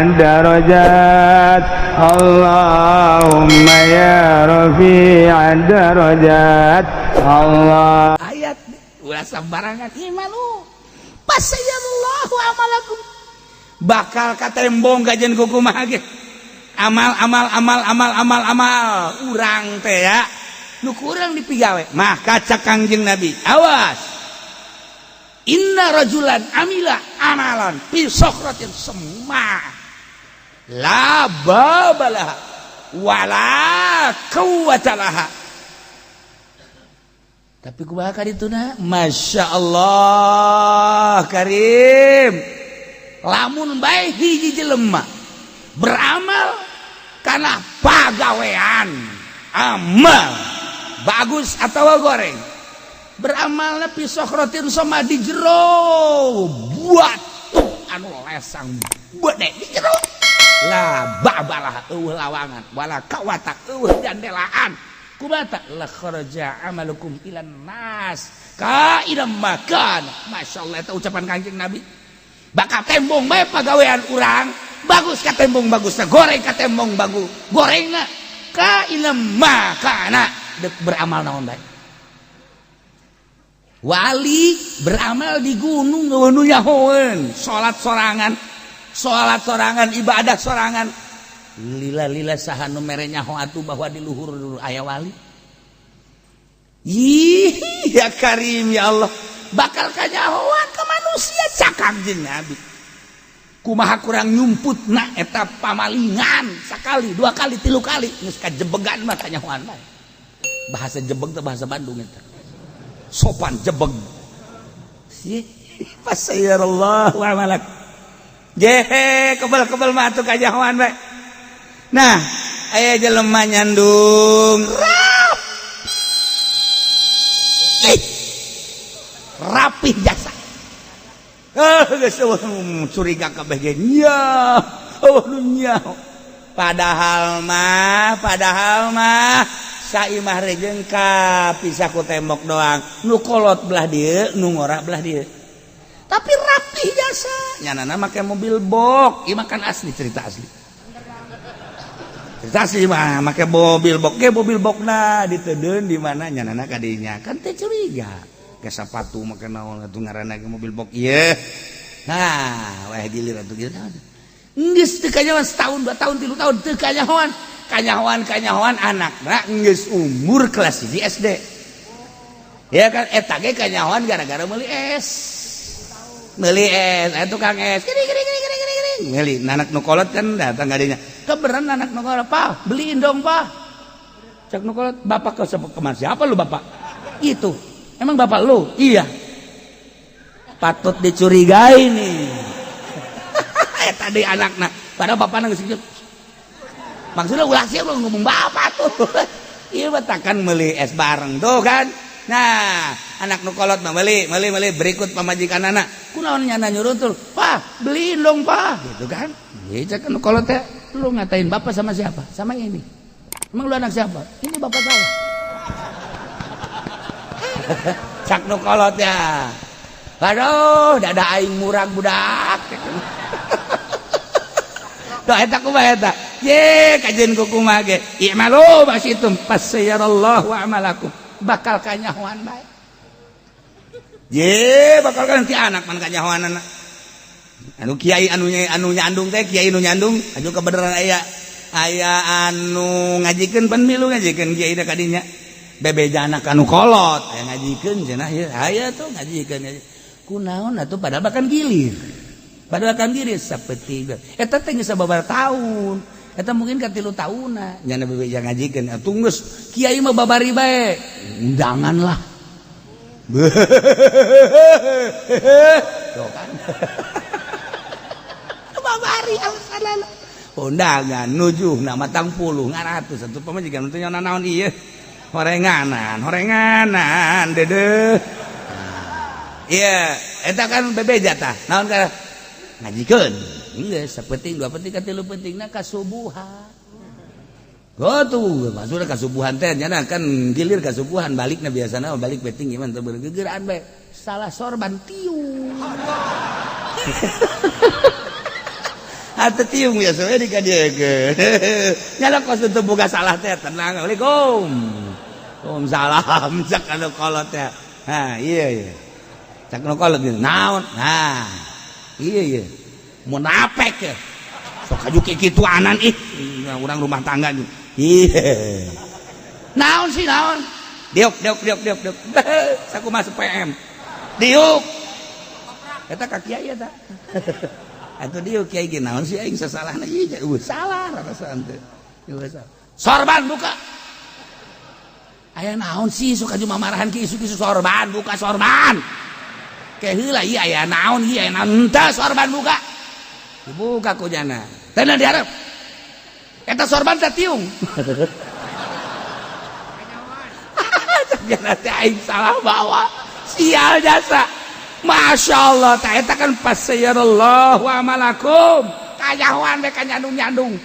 الدرجات اللهم يا رفيع الدرجات الله Ayat ulah sembarangan. I'malu fasayarallahu amalakum, bakal katembong kajian kumaha ge amal amal amal amal amal amal urang teh ya, nu kurang dipigawe. Maka cak Kangjeng Nabi, awas, inna rajulan amila amalan fi sokhratin semma la babalaha wala quwwata laha. Tapi kumaha ka dituna? Masya Allah Karim, lamun bae hiji jelema beramal karena pagawean, amal bagus atau goreng, beramalna fi sokhratin sama di jero batu anu lesang bede, di jero, la babalah, eueuh lawangan, wala kawata, eueuh jandelaan, kubata la kharaja amalukum ilan nas ka ila makan. Masya Allah, eta ucapan Kanjeng Nabi. Bakal tembong bae pagawean urang, bagus ka tembong bagusna, goreng ka tembong bagus gorengna, ka ila makana. Dek beramal naon bae, wali beramal di gunung, nu nyahoeun, salat sorangan, salat sorangan, ibadah sorangan, lila-lila saha nu mere nyaho atuh bahwa di luhur dulu aya wali? Ih ya Karim, ya Allah, bakal kanyahoan ke manusia. Cak Kangjeng Nabi, kumaha kurang nyumput na eta pamalingan sakali, dua kali, tilu kali, geus kajebegan mah kanyahoan bae. Bahasa jebeg teh bahasa Bandung eta sopan, jebeg sih. Fasayarallahu amalak. Jehe, kebel-kebel mah atuh kanyahoan bae. Nah, aya jelema nyandung rapi rapih jasa. Eh, geus curiga kabeh ge nya, oh nu nyaho. Padahal mah saimah rejeng ka pisah ku tembok doang, nu kolot belah dieu, nu ngora belah dieu, tapi rapih jasa. Nyanana make mobil box. Ieu mah kan asli, cerita asli, cerita asli mah. Make mobil box ge, mobil box na ditedeun di mana nyanana kadinya kan teh curiga ke sepatu make naon atuh ngaranna ge mobil box ieu. Nah, wah, gilir atuh gitu. Geus teu kanyahoan setahun, 2 tahun, 3 tahun teu kanyahoan, kanyahoan, kanyahoan anakna geus umur kelas 1 SD. Ya kan, eta ge kanyahoan gara-gara meuli es. Meuli es, aya tukang es. Gini gini gini gini gini gini. Meuli, anak nu kolot kan datang kadinya. Keberan anak nu kolot, "Pak, beliin dong, Pak." Cak nu kolot, "Bapak ke kemana? Siapa lu bapak?" Itu. "Emang bapak lu?" "Iya." Patut dicurigai nih. Eta deui anakna. Padahal bapakna geus maksudnya ulah sih lu ngomong bapak tuh. Iya, takkan meuli es bareng tuh kan. Nah, anak nu kolot mah meuli, meuli, meuli, berikut pamajikan anak. Kunaon nyana nyuruh tuh, "Pak, beliin dong, Pak." Gitu kan. Iya, cek nu kolot teh, "Lu ngatain bapak sama siapa? Sama ini. Emang lu anak siapa? Ini bapak saya." Cak nu kolot ya. "Aduh, dada aing murag budak." Tuh, eta kumaha eta? Ye, kajian ku kumaha ge. I'malu masyitum fasayarallahu a'malakum. Bakal kanyahoan bae. Ye, bakal kan ti anak man kanyahoan anak. Anu kiai anu anu nyandung teh, kiai anu nyandung anu kebenaran, aya aya anu ngajikeun pan milu ngajikeun kiai da kadinya. Bebeja anak anu kolot aya ngajikeun cenah ieu, aya tuh ngajikeun. Kunaon atuh, padahal bahkan gilir. Padahal kan gilir sapeting. Eta teh geus sababaraha tahun. Eta mungkin ka 3 tahunna nyana bebeja ngajikeun. Atuh geus kiai mah babari bae. Undangan lah. Tuh kan. Babari alasan undangan nujuh nama tang puluh ngaratus atuh pamajikan teh naon ieu horenganan, horenganan dede. Iya, eta kan bebeja tah naon ka ngajikeun geus sapenting, dua penting, katilu pentingna kasubuhan. Oh tuh, maksudnya kasubuhan teh nyana kan gilir kasubuhan balikna, biasana balik penting gimana teu gegeuraan bae salah sorban tiu. Atuh tiung biasa we di ka dieu ge. Nyala kos teu boga salah teh tenang. Assalamualaikum. Waalaikumsalam cak anu kolot teh. Ha iya iya. Cak nu kolot naon? Nah. Iya iya. Munafik ya. Sok aju kikituanan ih urang rumah tangga iya. Naon sih naon? Diuk diuk diuk diuk diuk. Saku masuk PM. Diuk. Eta ka kiai eta. Atuh diuk kiai ge naon sih aing sasalahna ieu eueuh salah rasaan teh. Sorban buka. Aya naon sih sok aju mamarahan ki isu-isu sorban buka sorban. Ke heula ieu aya naon ieu aya naon henteu sorban buka. Dibuka ku jana. Teu diharap. Eta sorban teh tiung. Jana teh aing salah bawa. Sial jasa. Masya Allah, tah eta kan fasayarallahu amalakum. Kayahoan we ka nyandung-nyandung.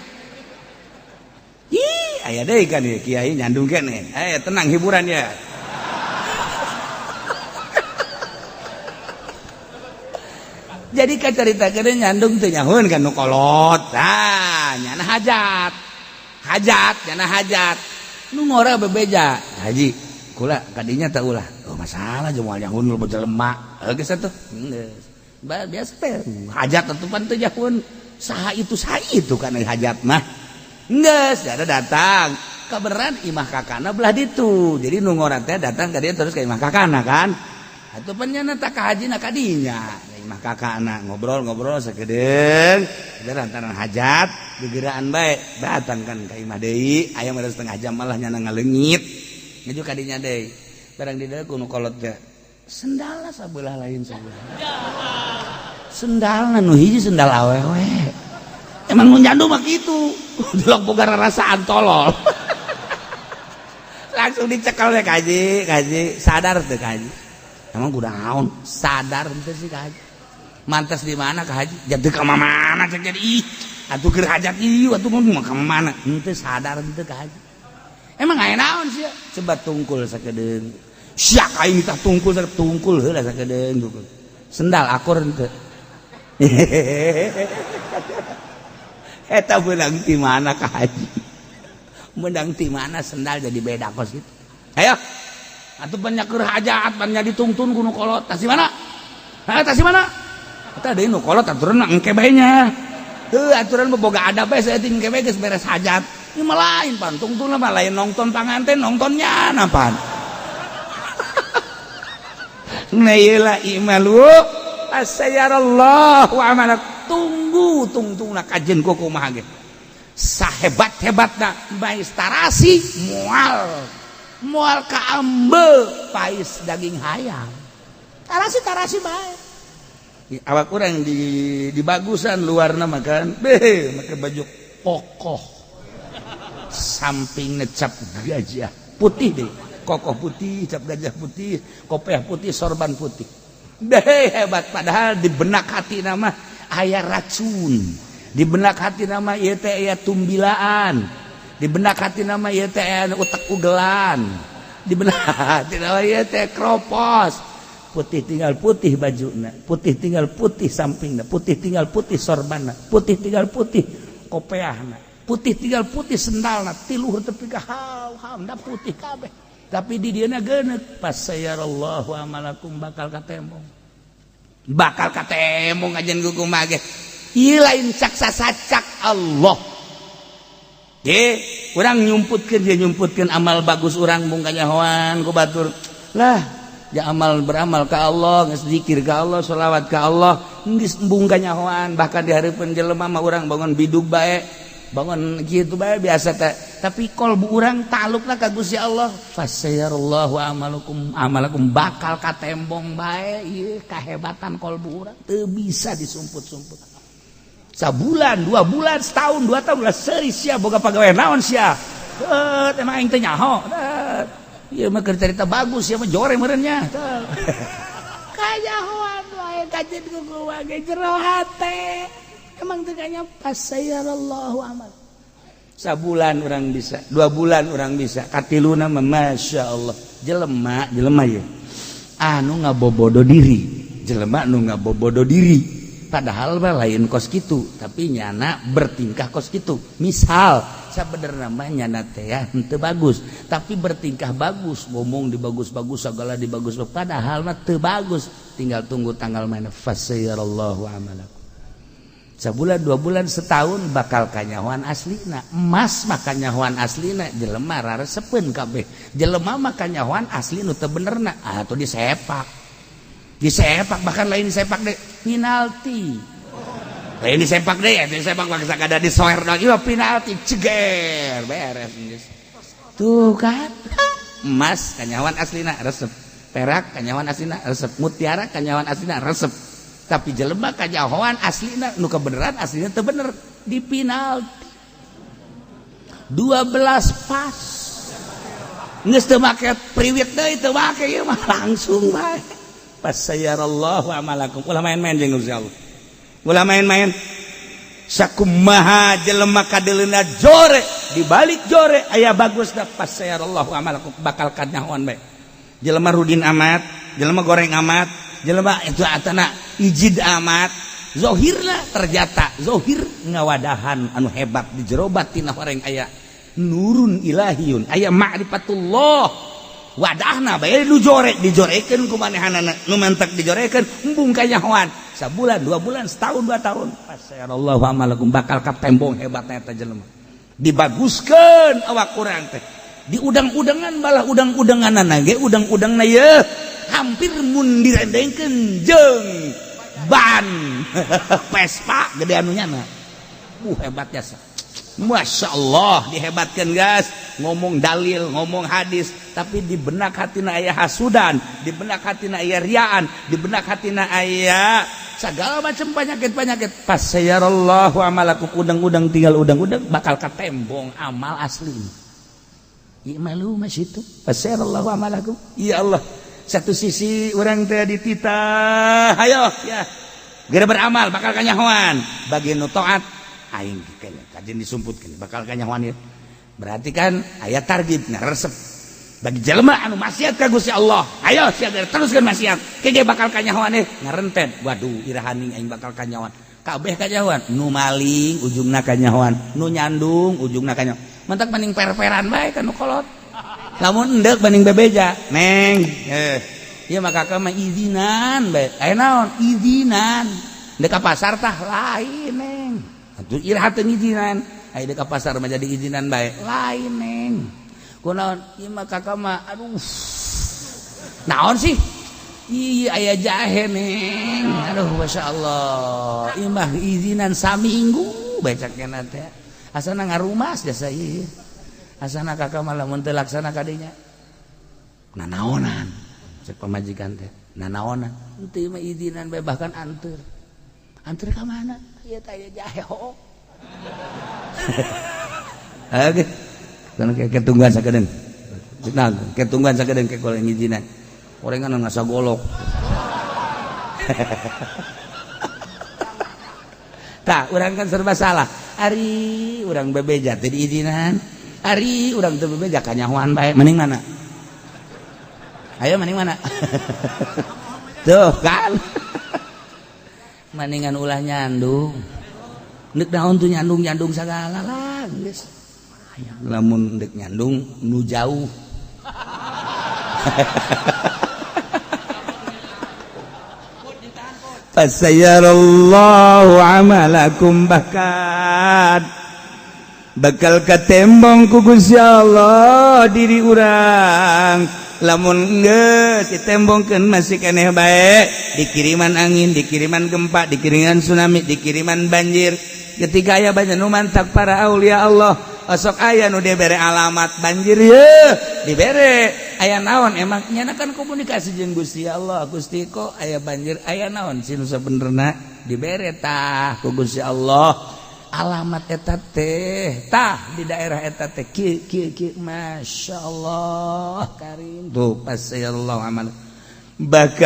Ih, aya deui kan ieu kiai nyandung keneh. Eh, tenang hiburan ya. Jadi kacaritakeun nyandung teu nyahoeun kan nu kolot. Tah, nyana hajat. Hajat, nyana hajat. Nu ngora bebeja. Haji, kula kadinya teh ulah. Oh, masalah jeung moal nyahoeun lu jelema. Heuh geus atuh. Geus. Biasa teh hajat atuh pan teu nyahoeun. Saha itu kan hajat mah. Geus, ada datang. Kabeneran imah kakana belah ditu. Jadi nu ngora teh datang ka dieu terus ka imah kakana kan. Atuh pan nyana tak ka hajina ka dinya. Imah kakana ngobrol-ngobrol sakedeung. Da lantaran hajat gegeraan bae datang kan ka imah deui. Aya mah setengah jam malah nyana ngaleungit. Ngeju ka dinya deui. Barang di dieu ku nu kolot teh sendalna sabelah lain sabelah. Sendalna nu hiji sendal awewe. Emang nu nyandu mah kitu. Delok boga rarasaan tolol. Langsung dicekal we kaji, kaji sadar teu kaji. Emang kudu naon? Sadar henteu sih kaji. Mantas di mana ka haji? Jadi ka mana cek jadi ih. Atuh keur hajat ieu atuh mah ka mana? Henteu sadar henteu ka haji. Emang aya naon sia? Coba tungkul sakedeung. Sia aing tah tungkul tungkul heula sakedeung tungkul. Sendal akur henteu. Eta beunang ti mana ka haji? Menang ti mana sendal jadi beda kos gitu. Ayo. Atuh banyak keur hajat, banyak ditungtun ku nu kolot. Tas di mana? Ha, tas di mana? Eta deui nu kolot aturan engke bae nya. Heuh aturan mah boga adab bae saeutik engke bae geus beres hajat. Ieu mah lain pan tungtun mah lain nongton panganten, nongtonnya napan. Nah ieu lah imalu asayarallahu amalak. Tunggu tungtungna kajen ku kumaha ge. Sahebat-hebatna bae tarasi moal moal kaambe pais daging hayam. Tarasi-tarasi bae. Awak kurang di bagusan luarna makan beh make baju kokoh samping ngecap gajah putih deh kokoh putih cap gajah putih kopiah putih sorban putih deh hebat padahal di benak hati nama aya racun di benak hati nama ieu teh aya tumbilaan di benak hati nama ieu teh aya utek ugelan di benak hati nama ieu teh kropos putih tinggal putih bajuna, putih tinggal putih sampingna, putih tinggal putih sorbanna, putih tinggal putih kopeahna, putih tinggal putih sendalna, tiluhur tepi ka haw-haw da putih kabeh. Tapi di dieuna geuneuk fasayarallahu amalakum bakal katembong. Bakal katembong ajen kumaha ge. Ieu lain cak sasacak Allah. Ge, urang nyumputkeun dia nyumputkeun amal bagus urang mung kanyahoan ku batur. Lah ya amal beramal ke Allah, geus zikir ke Allah, sholawat ke Allah, geus embung kanyahoan bahkan di hareupeun jelema mah urang bangun bidug bae, bangun kitu bae biasa teh. Tapi kolbu urang talukna ka Gusti Allah. Fasayarallahu amalakum amalakum bakal katembong bae ieu kahebatan kolbu urang teu bisa disumput-sumput. Sabulan, 2 bulan, setahun, 2 tahun lah seuri sia boga pagawean naon sia. Heuh, emang aing teh nyaho. Ieu mah keur carita bagus, ieu mah jore meureun nya. Kanyahoan wae kajeun ku kumaha ge jero hate. Emang teu kanya fasayarallahu amal. Sabulan urang bisa, 2 bulan urang bisa, katiluna mah masya Allah. Jelema jelema ye. Anu ngabobodo diri, jelema nu ngabobodo diri. Padahal mah lain kos kitu, tapi nyana bertingkah kos kitu. Misal sabenerna mah nyana teh ya henteu bagus, tapi bertingkah bagus, ngomong di bagus-bagus, segala di bagus, padahal mah teu bagus. Tinggal tunggu tanggal mana, fasayarallahu amalakum. Sebulan, 2 bulan, setahun bakal kanyahoan aslina. Emas mah kanyahoan aslina, jelema raresepeun kabeh. Jelema mah kanyahoan asli nu teu benerna atuh disepak, disepak, bahkan lain disepak deh, penalti. Lain disepak deh, disepak bangsa kada disoer dong, ieu penalti, ceger, beres geus. Tuh kan, emas kanyahoan aslina resep, perak kanyahoan aslina resep, mutiara kanyahoan aslina resep, tapi jelema kanyahoan aslina nu kebenaran, aslina teu bener, di penalti 12 pas. Geus teu make priwit deui, teu make ieu mah, langsung bae. Fasayarallahu amalakum. Ulah main-main jeung Gusti Allah, ulah main-main. Sakumaha jelema kadeuleuna jore, di balik jore aya bagus dah. Fasayarallahu amalakum, bakal kanyahoan bae. Jelema rudin amat, jelema goreng amat, jelema itu atana ijid amat, zohirna ternyata zohir ngawadahan anu hebat di jero batin horeng aya nurun ilahiyun, aya ma'rifatullah. Wadahna bae nu jore dijorekeun ku manehanana, nu mantak dijorekeun, embung kanyahoan. Sabulan, 2 bulan, setahun, 2 tahun, fasayarallahu amalakum, bakal katembong hebatna eta jelema. Dibaguskeun awak urang teh, di udang-udangan, balah udang-udanganana ge, udang-udangna ye hampir mun direndengkeun jeung ban Vespa gede anunya na. Hebat jasa, Masya Allah, dihebatkan gas ngomong dalil, ngomong hadis, tapi di benak hatina aya hasudan, di benak hatina aya riaan, di benak hatina aya segala macam penyakit-penyakit. Fasayarallahu amalakum, udang-udang tinggal udang-udang bakal ketembong amal asli. Ya malu mas itu. Fasayarallahu amalakum. Ya Allah, satu sisi orang teh dititah, ayo ya geura beramal bakal kanyahoan. Bagi nu taat aing kajian disumputkeun bakal kanyahoan ieu. Berarti kan aya target resep. Bagi jelema anu maksiat ka Gusti Allah, ayo sia teruskeun maksiat kege bakal kanyahoan ieu, ngarentet. Waduh, irahaning aing bakal kanyahoan? Kabeh kanyahoan, nu maling ujungna kanyahoan, nu nyandung ujungna kanyahoan. Mantak mending per-peran bae ka nu kolot, lamun endek banding bebeja, neng ieu mah kakak mah izinan bae. Aya naon izinan? Dek ka pasar tah? Lain, neng, atuh iraha teu ngizinan? Aya dek ka pasar mah jadi izinan bae. Lain, neng, kunaon ieu mah kakak mah? Aduh, naon sih? Iya, aya jahe, neng. Aduh, masya Allah, ieu mah izinan saminggu becaknya teh, asana ngarumas jasa ieu. Asana kakak malah mun teu laksana kadinya nanaonan, cek pamajikan teh nanaonan. Henteu mah izinan bae, bahkan anteur. Anteur ka mana? Ieu teh aya jahe ho. Oke, kan ketungguan sakedeung. Nah, ketungguan sakedeung ke kalau ngizinan. Orang kan ngasa golok. Tah, urang kan serba salah. Ari urang bebeja teu diizinan. Ari urang teu bebeja kanyahoan bae. Mending mana? Ayo, mending mana? Tuh kan. Mendingan ulah nyandung. Ndek naon tuh nyandung-nyandung sagala lah geus. Lamun ndek nyandung nu jauh. Fasayarallahu amalakum, bahkan bakal katembong ku Gusti Allah diri urang. Lamun geus ditembongkeun masih keneh bae, dikiriman angin, dikiriman gempa, dikiriman tsunami, dikiriman banjir. Ketika aya banyak nu mantak para aulia Allah, osok aya nu dibere alamat banjir ye, dibere aya naon. Emang nyana kan komunikasi jeung Gusti Allah, Gusti kok aya banjir, aya naon sih nu sabenerna? Dibere tah ku Gusti Allah alamat eta teh, tah di daerah eta teh kieu kieu kieu. Masya Allah karim. Tuh, Allah amal, bahkan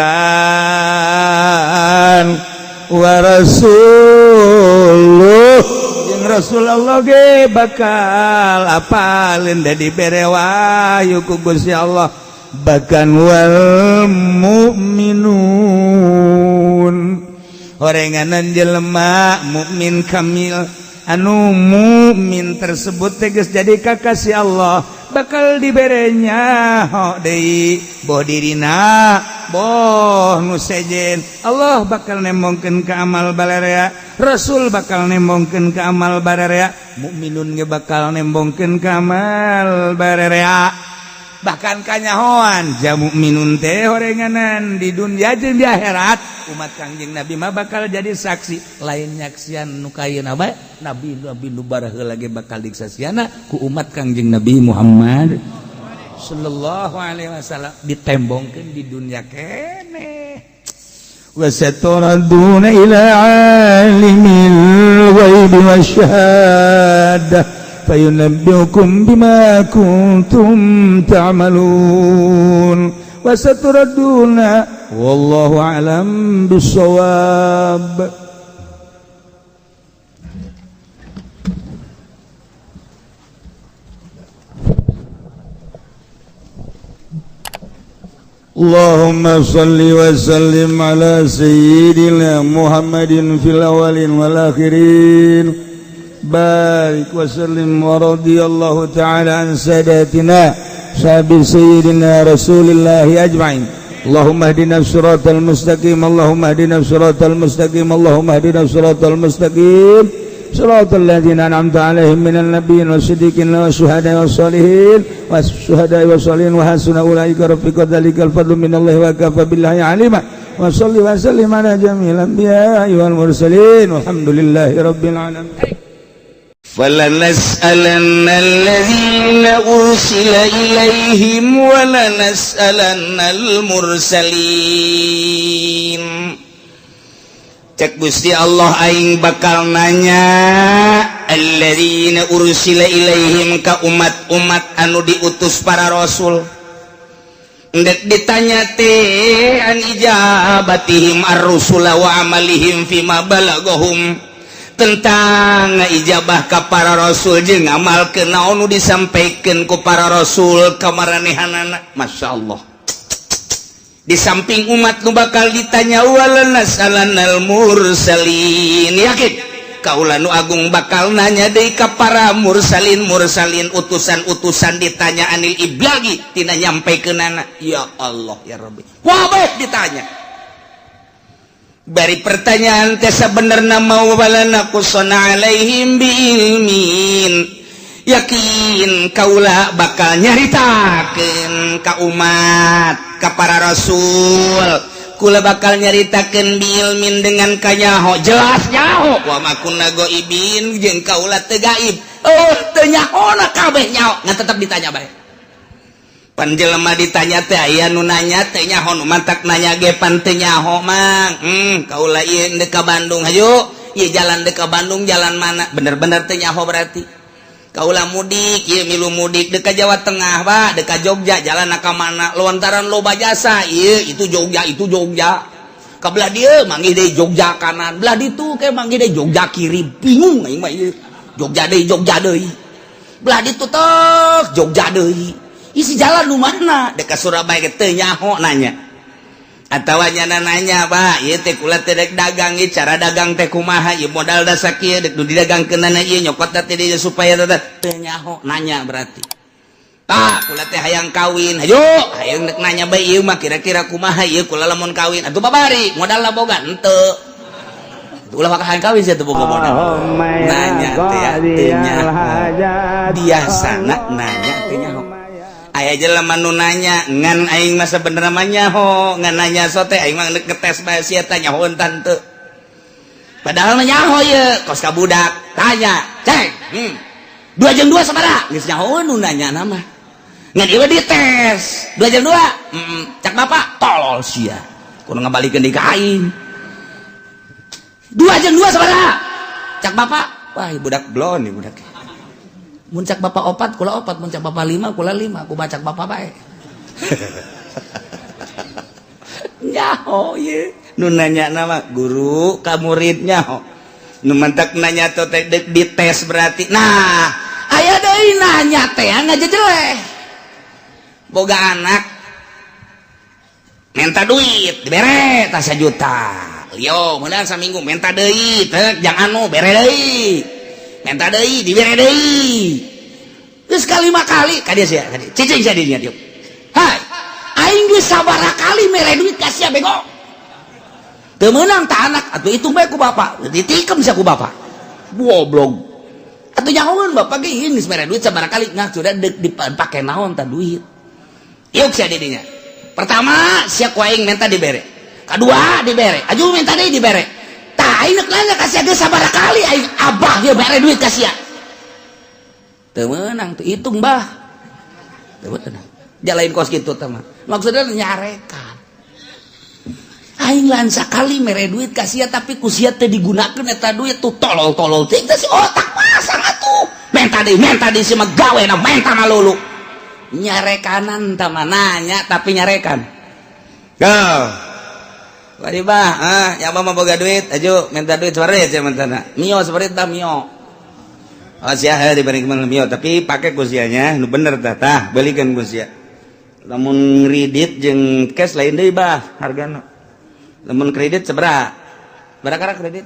wa rasuluh jeung Rasulullah ge bakal apalin da dibere wahyu ku Gusti Allah, bahkan wal mukminun. Horenganan jelema mukmin kamil, anu mukmin tersebut tegas jadi kakasih Allah, bakal diberenya ho deui, boh dirina boh nu sejen. Allah bakal nembongkeun ka amal balarea, Rasul bakal nembongkeun ka amal balarea, mukminun ge bakal nembongkeun ka amal balarea. Bahkan kanyahoan ja mukminun teh horenganan di dunia jeung di akhirat, umat Kangjeng Nabi mah bakal jadi saksi. Lain nyaksian nu kayeuna bae, nabi nabi nu baraheula ge bakal disaksiana ku umat Kangjeng Nabi Muhammad sallallahu alaihi wasallam, ditembongkeun di dunia keneh. وستردون إلى عالم الغيب والشهادة فينبئكم بما كنتم تعملون وستردون والله أعلم بالصواب. اللهم صل وسلم على سيدنا محمد في الأولين والآخرين، بارك وسلم، ورضي الله تعالى عن ساداتنا صحاب سيدنا رسول الله أجمعين. اللهم اهدنا الصراط المستقيم، اللهم اهدنا الصراط المستقيم، اللهم اهدنا الصراط المستقيم، صراط الذين أنعمت عليهم من النبيين والصديقين والشهداء والصالحين والشهداء والصالحين وحسن أولئك رفيقا. ذلك الفضل من الله وكفى بالله عليما. وصل وسلم على جميع الأنبياء والمرسلين والحمد لله رب العالمين. فلنسألن الذين أرسل إليهم ولنسألن المرسلين. Cek Gusti Allah, aing bakal nanya alladzina ursila ilaihim ka umat-umat anu diutus para rasul. Ndek ditanya teh an ijabatihim ar-rusula wa amalihim fima balagahum, tentang ijabah ka para rasul jeung ngamalkeun naon nu disampaikan ku para rasul ka maranehanana. Masya Allah, di samping umat nu bakal ditanya, walanas'alannal mursalin, yakin kaula nu agung bakal nanya deui ka para mursalin mursalin, utusan-utusan, ditanya anil iblagi tina nyampekeunana. Ya Allah, ya Rabbi, wabeh ditanya. Bari pertanyaan teh sabenerna mau walana qusana alaihim biilmin, yakin kaula bakal nyaritakeun ka umat, ka para rasul. Kula bakal nyaritakeun biilmin, dengan kanyaho, jelas nyaho, wa ma kunna ghaibin, jeung kaula teu gaib. Oh, teu nyahona, kabeh nyaho, ngan tetep ditanya bae. Pan jelema ditanya teh aya nu nanya teh nyaho, nu mantak nanya ge pan teu nyaho, Mang. Kaula ieu deuk ka Bandung, hayu ieu jalan deuk ka Bandung jalan mana? Bener-bener teu nyaho berarti. Kaula mudik ieu, milu mudik deuk ka Jawa Tengah, Pak, deuk ka Jogja, jalan ka mana? Lontaran loba jasa ieu, itu Jogja, itu Jogja. Ka belah dieu manggih deui Jogja kanan, belah ditu ke manggih deui Jogja kiri, bingung aing mah ieu. Jogja deui, Jogja deui, belah ditu tek Jogja deui, isi jalan nu mana? Deuk ka Surabaya teu nyaho nanya. Atawa nyana nanya, Pak, ieu teh kula teh dek dagang, ieu cara dagang teh kumaha, ieu modal da sakieu dek nu didagangkeunana ieu nyokot teh dieu supaya teh nyaho nanya berarti. Pak, kula teh hayang kawin, hayu hayang dek nanya bae ieu mah kira-kira kumaha ieu kula lamun kawin atuh babari modalna boga henteu. Ulah maka hayang kawin sia teu boga modal. Nanya teh teu nyaho, biasana nanya teu nyaho. Aya jelema nu nanya ngan aing mah sabenerna mah nyaho, ngan nanya sote aing mah ngetes bae sia teh nyaho tante. Padahal mah nyaho ieu kos ka budak tanya cek, 2 jeung 2 sabaraha? Geus nyaho nu nanya nama, ngan ieu dites 2 jeung 2, cak bapak tolol sia kudu ngabalikeun deui ka aing. 2 jeung 2 sabaraha? Cak bapak, wah budak blon nih budak. Mun cak bapak opat, kula opat, mun cak bapak lima, kula lima, ku cak bapak bae. Nyaho ye nu nanya nama guru ka murid nyaho, nu mantak nanya teh dek dites berarti. Nah, aya deui nanya teh ngajejeleh. Boga anak minta duit, dibere tas juta. Lio meunang saminggu menta deui tek jang anu bere deui. Menta deui dibere deui. Geus kalima kali ka dieu sia ka dieu. Cicing sia di dinya dieu. Hai, aing geus sabaraha kali mere duit ka sia bego. Teu meunang tah anak atuh hitung bae ku bapak. Ditikem sia ku bapak. Goblok. Atuh nyahoeun bapak ge ieu geus mere duit sabaraha kali nah sudah dipake naon tah duit. Yuk sia di dinya. Pertama sia ku aing menta dibere. Kedua dibere. Aju minta deui dibere. Tah aing nanya ka sia geus sabaraha kali aing abah ieu mere duit ka sia. Teu meunang tuh hitung bah. Teu meunang. Jalain kos kitu teh mah. Maksudnya nyarekan. Aing lain sakali mere duit ka sia tapi ku sia teu digunakeun eta duit tuh tolol-tolol teh si otak pasang atuh. Menta deui si mah gawena menta malulu. Nyarekanan tah mah nanya tapi nyarekan. Go. Wadi bah, ah, ya mah boga duit, aju minta duit separit sia mentana. Mio separit bah mio. Oh sia heuh diberi mio tapi pake ku sianya nu bener tah tah belikeun ku sia. Lamun kredit jeung cash lain deui bah hargana. Lamun kredit sabaraha? Berapa kredit?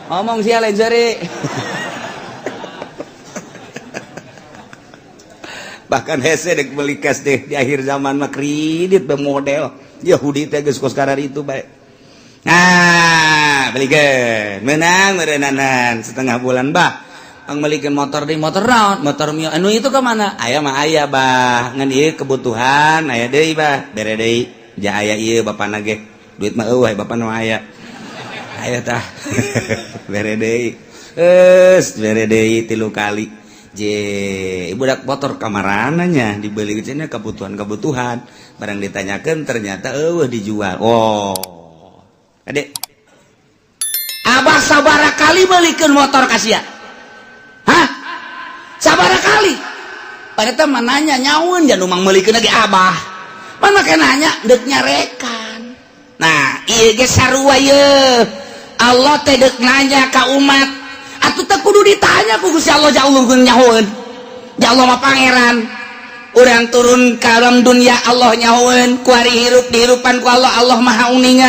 Ngomong sia lain seri. Bahkan hese dek beli cash deh di akhir zaman mah kredit be model Yahudi teh geus kos karar itu bae. Nah, belikeun. Menang meureunnanan setengah bulan bah. Ang melikeun motor di motor naon? Motor mio anu itu ka mana? Aya mah aya bah. Ngan ieu kebutuhan aya deui bah. Bere deui. Ja aya ieu bapana ge. Duit mah eueuh bapana mah aya. Aya tah. Bere deui. Geus bere deui 3 kali. Je budak motor kamarananya dibeli cenah kebutuhan-kebutuhan. Barang ditanyakan ternyata eueuh dijual. Oh. Adek. Abah sabaraha kali belikeun motor ka sia? Hah? Sabaraha kali? Pada teh mah nanya nyaun jan umang meulikeun lagi abah. Mana make nanya deuk nyarekan. Nah, ieu ge sarua ye. Allah teh deuk nanya ka umat. Atuh teh kudu ditanya ku Gusti Allah ja Allah nyahoeun. Ja Allah mah pangeran. Urang turun ka alam dunia Allah nyahoeun, kuari hirup dihirupan ku Allah, Allah maha uninga.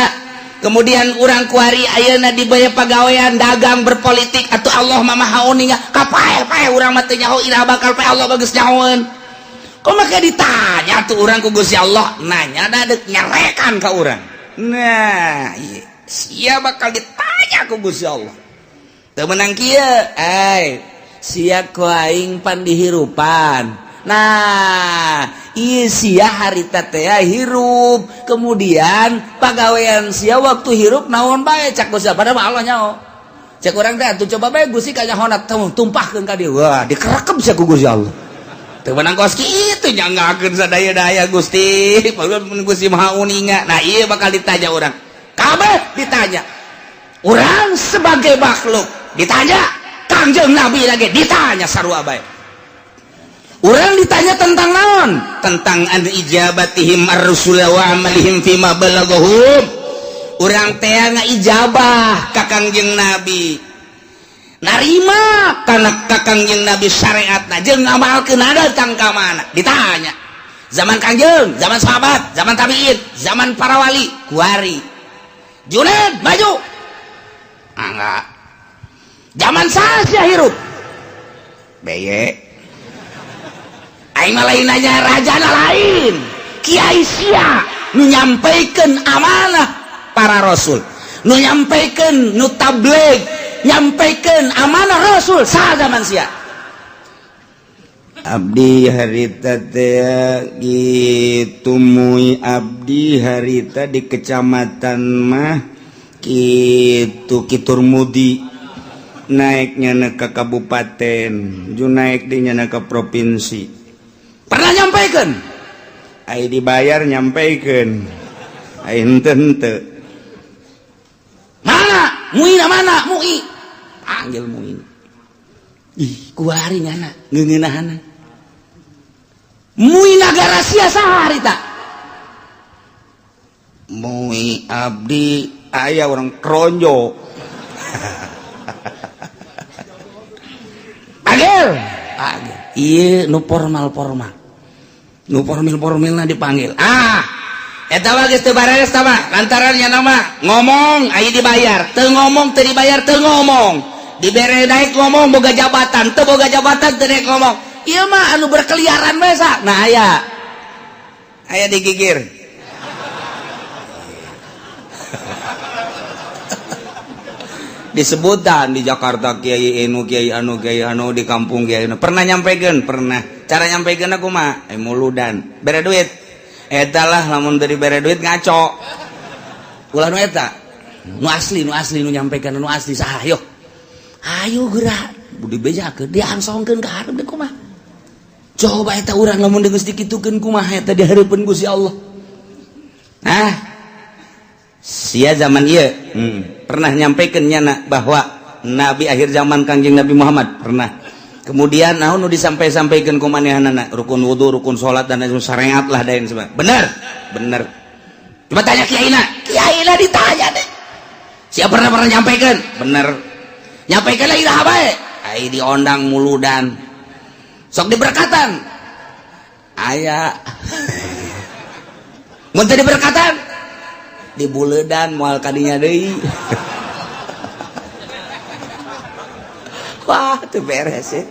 Kemudian urang kuari ayeuna dibaya pagawean dagang berpolitik atuh Allah mah maha uninga. Kapae-pae urang mah teu nyaho iraha bakal pae Allah bagus nyahoeun. Kok make ditanya tuh urang ku Gusti Allah nanya da deuk nyarekan ka urang. Nah, ieu sia bakal ditanya ku Gusti Allah. Teu meunang kieu, ai sia ku aing pan dihirupan. Nah, ieu sia harita teh hirup, kemudian pagawean sia waktu hirup naon bae cak Gusti padahal mah Allah nyaho. Cek urang teh atuh coba bae Gusti kanyahona tumpahkeun ka dieu. Wah, dikerekep sia ku Gusti Allah. Teu meunang kos kitu nyanggakeun sadaya-daya Gusti, padahal Gusti Maha Uninga. Nah, ieu bakal ditanya urang. Kabeh ditanya. Urang sebagai makhluk ditanya, Kangjeng Nabi lagi ditanya sarua bae. Urang ditanya tentang naon? Tentang an ijabatihim ar-rusul wa amalihim fima balaghahum. Urang teh ngaijabah ka Kangjeng Nabi. Narima kana ka Kangjeng Nabi syariatna jeung ngamalkeun datang ka mana? Ditanya. Zaman Kangjeng, zaman sahabat, zaman tabiin, zaman para wali, kuari. Junaid maju. Ah, enggak. Zaman saha hirup? Beye. Aing mah lain nanya rajana lain. Kiai sia nu nyampaikan amanah para rasul, nu nyampaikan nu tabligh, nyampaikan amanah rasul saha zaman sia. Abdi harita teh gitu mui abdi harita di kecamatan mah kitu Kitur Mudi naiknya ke kabupaten ju naik dinya ke provinsi. Pernah nyampaikan? Ai dibayar nyampaikan. Ai henteu henteu. Mana? Muina mana? Mui. Panggil Muin. Ih, kuari nyana ngeungeunahana. Mui nagara sia saha harita? Mui abdi aya orang kronjo. Panggil. Panggil. Ieu nu formal-formal. Nu formil-formilna dipanggil. Ah, Eta mah geus teu bareres tah mah, lantaran nya nama ngomong aya dibayar, teu ngomong teu dibayar, teu ngomong. Dibere naik ngomong boga jabatan, teu boga jabatan teu naik ngomong. Ieu mah anu berkeliaran we sa. Nah, aya. Aya digigir. Disebutan di Jakarta kiai anu kiai anu kiai anu, di kampung kiai anu. Pernah nyampekeun? Pernah. Cara nyampekeun aku mah muludan. Bere duit. Eta lah, lamun dari bere duit ngaco. Ulah nu eta. Nu asli, nu asli, nu nyampekeun nu asli saha? Ayo. Ayo geura. Dibejakeun, diangsongkeun ka hareup deui kumaha. Coba eta urang lamun geus dikitukeun kumaha eta di hareupeun Gusti Allah. Nah, sia zaman ieu pernah nyampaikan nyana bahwa nabi akhir zaman Kangjeng Nabi Muhammad, pernah. Kemudian naon nu disampai-sampaikan ku manehanana, rukun wudu, rukun salat, dan lain syariat lah dan sebagainya. Bener? Bener. Coba tanya kiaina, kiaina ditanya deh. Siapa pernah pernah nyampaikan? Bener. Nyampaikan lagi dah bae. Ai diondang muludan. Sok diberkatan. Aya. Mun teu diberkatan dibuledan moal kadinya deui. Wah, teu beres ya.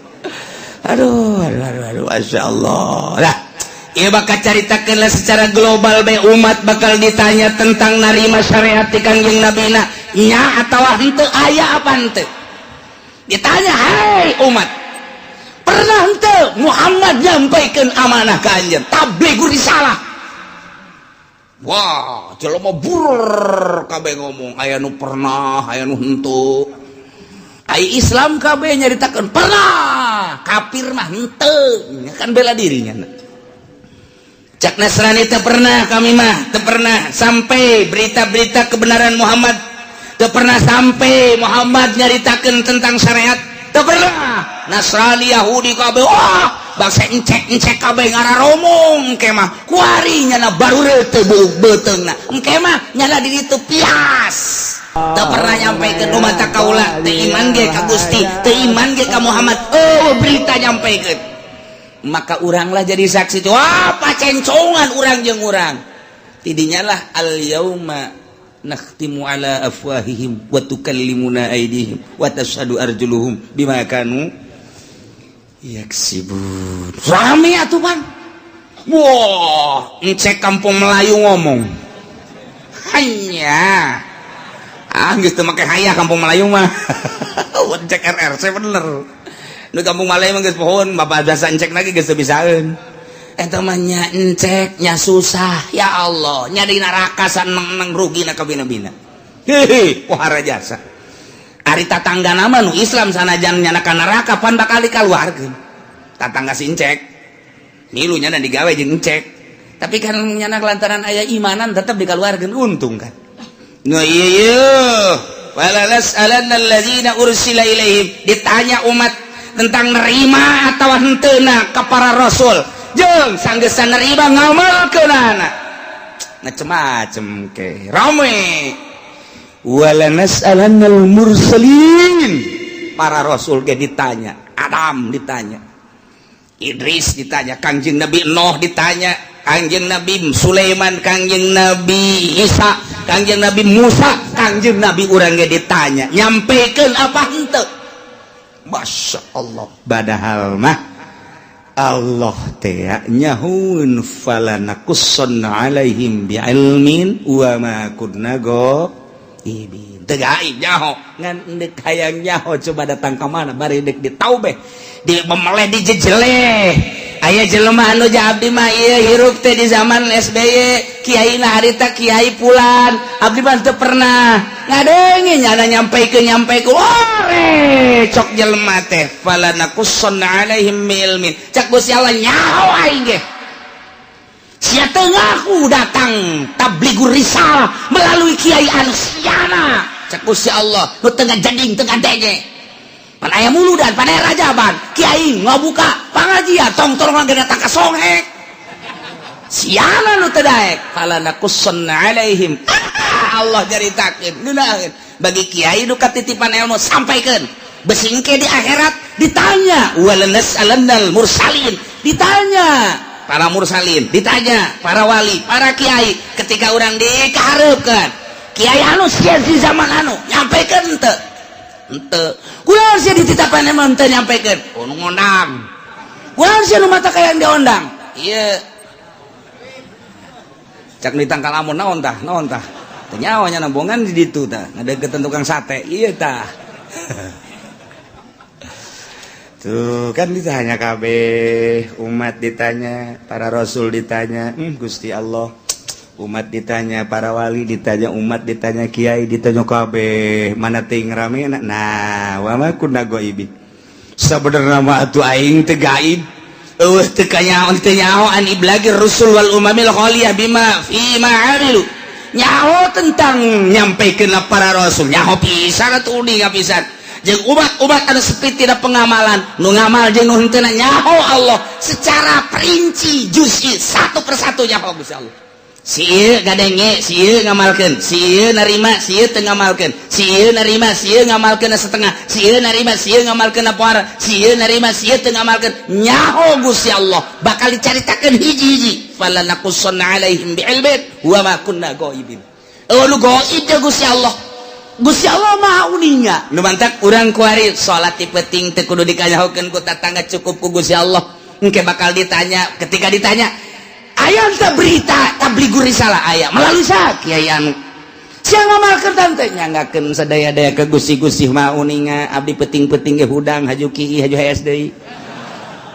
Aduh, aduh, aduh, aduh, Masya Allah. Lah, ieu bakal caritakeun lah secara global bae, umat bakal ditanya tentang narima syariat ti Kangjeng Nabina nya atawa henteu, aya apa henteu. Ditanya, "Hai umat, pernah henteu Muhammad nyampaikan amanah ka anjeun, tablighur risalah?" Wah, jelema burur kabeh ngomong, aya nu pernah, aya nu henteu. Ai Islam kabeh nyaritakeun pernah, kafir mah henteu, kan bela dirinya. Cak Nasrani, teu pernah kami mah, teu pernah sampai berita-berita kebenaran Muhammad, teu pernah sampai Muhammad nyaritakeun tentang syariat, teu pernah. Nasrani, Yahudi kabeh, wah, bangsa encek-encek kabeh ngararomong engke mah kuari nyana baru teu beuteungna, engke mah nyana di ditu pias. Teu pernah nyampaikan umat kaula teu iman ge ka Gusti, teu iman ge ka Muhammad. Oh, berita nyampaikan, maka uranglah jadi saksi. Wah, pacencongan urang jeung urang tidinya lah. Al yauma nakhtimu ala afwahihim wa tukallimuna aydihim wa tashhadu arjuluhum bima kanu yaksibun. Rame atuh pan. Wah, encek kampung Melayu ngomong hanya ah geus teu make hayah kampung Melayu mah. Encek RRC bener nu kampung Melayu mah geus pohon bapak biasa, encek lagi geus teu bisaeun. Eta mah nya encek nya susah, ya Allah, nya di neraka saneng-neng rugi na kabina-bina. Hehe, pohara jasa. Ari tatangga nama nu Islam sanajan nyana ka neraka pan bakal dikaluarkeun. Tatangga si encek milu nya digawe jeung encek, tapi kan nyana lantaran aya imanan tetap dikaluarkeun, untung kan. Nu ieu ieu wala nas'alanna alladzina ursila ilaihim, ditanya umat tentang nerima atau henteuna ka para rasul, jeung sanggeusna nerima ngamalkeunana macem-macem ke rame. Wala nas'alannal mursalin, para rasul ge ditanya, Adam ditanya, Idris ditanya, Kangjeng Nabi Nuh ditanya, Kangjeng Nabi Sulaiman, Kangjeng Nabi Isa, Kangjeng Nabi Musa, Kangjeng Nabi urang ge ditanya, nyampaikan apa henteu. Masya Allah, padahal mah Allah teh nyahun fala naqussanna alaihim bi'ilmin wa ma kunna ghaibin. Teu gaib nyaho, ngan deuk hayang nyaho coba datang ka mana bari deuk ditaubeh, di memeleh, dijejeleh. Aya jelema anu abdi mah ieu hirup teh di zaman SBY, kiai na harita kiai pulan, abdi mah teu pernah ngadenge nyana nyampaikeun nyampaikeun. Ore cok jelema teh fala naqussanna alaihim ilmin, cak Gusti Allah nyaho aing ge sia teu ngaku datang tablighur risalah melalui kiai anu siana. Cak Gusti Allah nu teu ngajading, teu ngadenge, pan aya muludan, pan aya rajaban, kiai ngabuka pangajian tong-tong ge datang ka songhek, siana nu teu daek. Fala naqussanna alaihim, Allah caritakeun ngeunaheun. Bagi kiai nu katitipan ilmu, sampaikeun, bisi engke di akhirat ditanya. Wala nas'alannal mursalin, ditanya. Para mursalin ditanya, para wali, para kiai. Ketika orang dikahareupeun kiai anu sia di zaman anu nyampekeun henteu? Henteu. Kunaon sia dititapan emang henteu nyampekeun? Oh, nu ngondang. Kunaon sia nu mata kayang diondang? Ieu cak ditangkal amun naon tah, naon tah? Teu nyawa nya nambongan di ditu tah, ngadeukeutan tukang sate. Ieu tah. Tuh kan ditanya kabeh, umat ditanya, para rasul ditanya, Gusti Allah, umat ditanya, para wali ditanya, umat ditanya, kiai ditanya kabeh, mana ting rame. Nah, wa ma kunna ghaibin. Sabenerna mah atuh aing teu gaib. Eueuh, teu kanyaho, teu nyaho an iblagir rusul wal umamil khaliyah bima fi ma amilu. Nyaho tentang nyampaikeun para rasul, nyaho pisan atuh, uninga pisan. Jeung umat-umat anu sepi tidak pengamalan, nu ngamal jeung nu henteu, nyaho Allah secara perinci, juz'i, satu persatu nyaho Gusti Allah. Si ieu ngadenge, si ieu ngamalkeun, si ieu narima, si ieu teu ngamalkeun, si ieu narima, si ieu ngamalkeun setengah, si ieu narima, si ieu ngamalkeun poara, si ieu narima, si ieu teu ngamalkeun. Nyaho Gusti Allah, bakal dicaritakeun hiji-hiji. Fala naqussanna alaihim bi'ilmin wa ma kunna ghaibin. Oh, nu gaib teh Gusti Allah. Gusti Allah Maha uninga. Nu mantak urang kuari salat ti peuting teu kudu dikanyahokeun ku tatangga, cukup ku Gusti Allah. Engke bakal ditanya. Ketika ditanya, aya teu berita tabligur risalah? Aya. Melalui sa kiai anu. Sia ngamalkeun tante nyanggakeun sadaya-daya ke Gusti. Gusti Maha uninga, abdi peuting-peuting ge hudang, haju kieu, haju hees deui.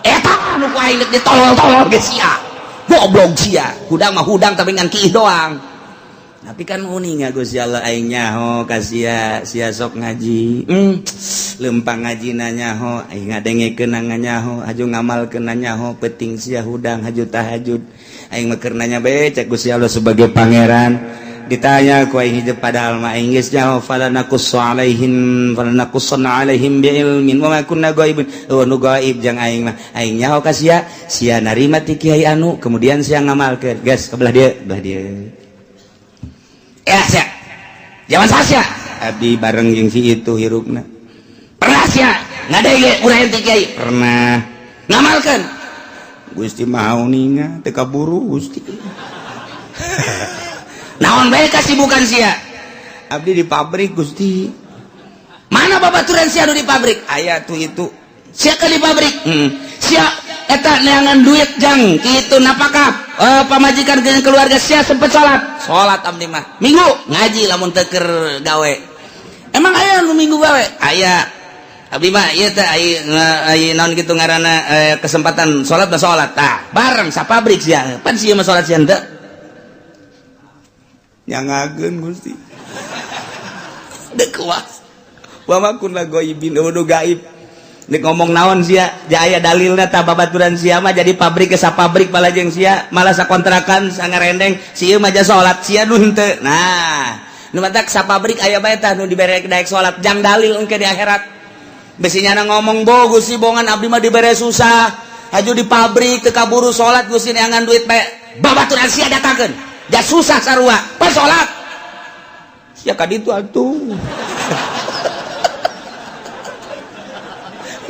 Eta anu ku aing ditolol-tolol ge sia. Goblok sia. Hudang mah hudang, tapi ngan kieu doang. Tapi kan uninga Gusti Allah, aing nyaho ka sia, sia sok ngaji. Lempang ngaji nyaho, aing ngadengekeun nyaho, haju ngamalkeun nyaho, peuting sia hudang, haju tahajud. Aing mah keur nanya bae, cek Gusti Allah sebagai pangeran. Ditanya ku aing hidup, padahal mah aing geus nyaho. Fala naqussu alaihim, fala naqussanna alaihim bi ilmin wa ma kunna ghaibin. Oh, nu gaib jang aing mah. Aing nyaho ka sia, sia narima ti kiai anu, kemudian sia ngamalkeun. Geus, ke belah dieu, belah dieu. Ya, sia. Zaman sia. Abdi bareng jeung si itu hirupna. Pernah sia ngadenge urang ti kiai? Pernah. Ngamalkeun? Gusti Maha uninga, teu kaburu, Gusti. Naon bae kasibukan sia? Abdi di pabrik, Gusti. Mana babaturan sia anu di pabrik? Aya tuh itu. Sia ke di pabrik? Hmm. Sia eta neangan duit jang kitu napakah pamajikan jeung keluarga, sia sempet salat? Salat abdi mah. Minggu ngaji lamun teu keur gawe. Emang aya nu minggu gawe? Aya. Abdi mah ieu teh ai naon kitu ngaranna, kesempatan salat mah salat. Tah, bareng sa pabrik sia. Pan sia mah salat, sia henteu. Nyangakeun, Gusti. Dek kuas. Wa ma kunna ghaibin, nu gaib. Nek ngomong naon sia, jaya dalilna tah babaturan sia mah jadi pabrik ke pabrik malah jeung sia, malah sakontrakan sangarendeng, si ieu mah ja salat, sia nu henteu. Nah, nu matak sa pabrik aya bae tah nu dibere daek salat, jang dalil engke di akhirat. Besinya na ngomong bo Gusti bongan abdi mah dibere susah. Haju di pabrik teu kaburu salat, Gusti, neangan duit bae. Babaturan sia datangkeun. Ja susah sarua, pas salat. Sia ka ditu atuh.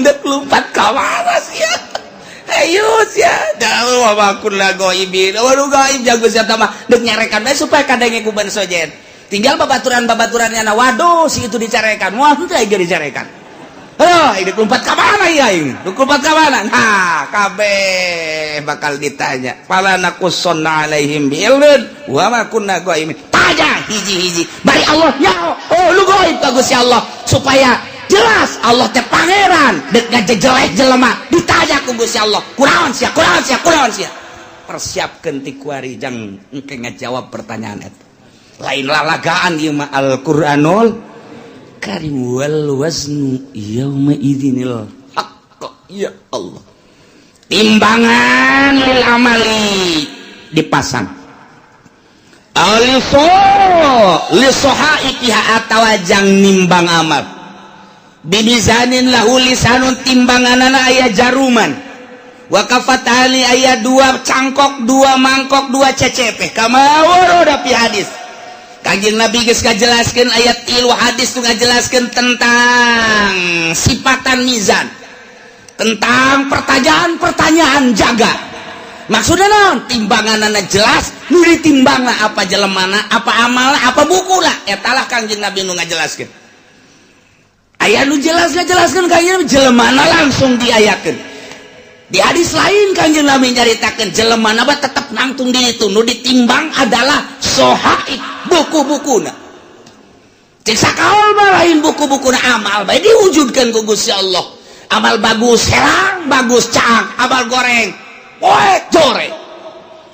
Dek lompat ka mana sia? Ayo sia, dah wa kunna ghaibin. Waduh, gaib jago sia mah dek nyarekan bae supaya kadenge ku sojen. Tinggal babaturan-babaturannya na, waduh, si itu dicarekan. Wah, henteu aing dicarekan. Aduh, ini lompat ka mana ya ini? Lompat ka mana? Nah, kabeh bakal ditanya. Fala naqussanna alaihim bi ilmin wa ma kunna ghaibin. Tanya hiji-hiji. Bari Allah nyaho. Oh, lu gaib ka Gusti Allah supaya jelas Allah teh pangeran dek ngajejelek jelema ditanya ku Gusti Allah. Kunaon sia? Kunaon sia? Kunaon sia? Persiapkeun ti kuari jang engke ngajawab pertanyaan eta. Lain lalagaan ieu mah Al-Qur'anul Karim. Wal waznu yauma idzinil haqq. Ya Allah, timbangan lil amali dipasang aliso lisohaikiha atawa jang nimbang amal bimizanin lahu lisanun, timbanganana aya jaruman, wa kafatani aya dua cangkok, dua mangkok, dua CCP, kama warada fi hadis. Kanjeng Nabi geus ngajelaskeun ayat tilu hadis tuh ngajelaskeun tentang sifatan mizan, tentang pertanyaan-pertanyaan jaga. Maksudnya naon? Timbanganana jelas, nu ditimbangna apa jelemana, apa amalna, apa bukuna. Eta lah Kangjeng Nabi nu ngajelaskeun. Aya nu jelas ngajelaskeun Kangjeng jelemana langsung diayakeun. Di hadis lain Kangjeng Nabi nyaritakeun jelemana mah tetep nangtung di itu, nu ditimbang adalah sohaib, buku-bukuna. Cek sakaol mah lain buku-bukuna, amal bae diwujudkeun ku Gusti Allah. Amal bagus herang, bagus caang, amal goreng poek jore.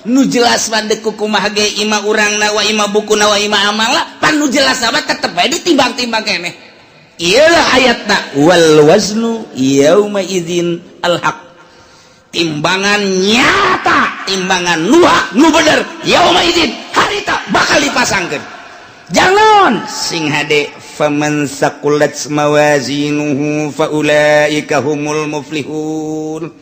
Nu jelas mah deuk kumaha ge ima urangna wa ima bukuna wa ima amalna, pan nu jelas mah tetep bae ditimbang-timbang keneh. Iyalah ayatna wal waznu yauma idzin al haq. Timbangan nyata, timbangan nu hak, nu bener, yauma idzin harita bakal dipasangkeun. Jangan sing hade faman saqulat mawazinuhu faulaika humul muflihun.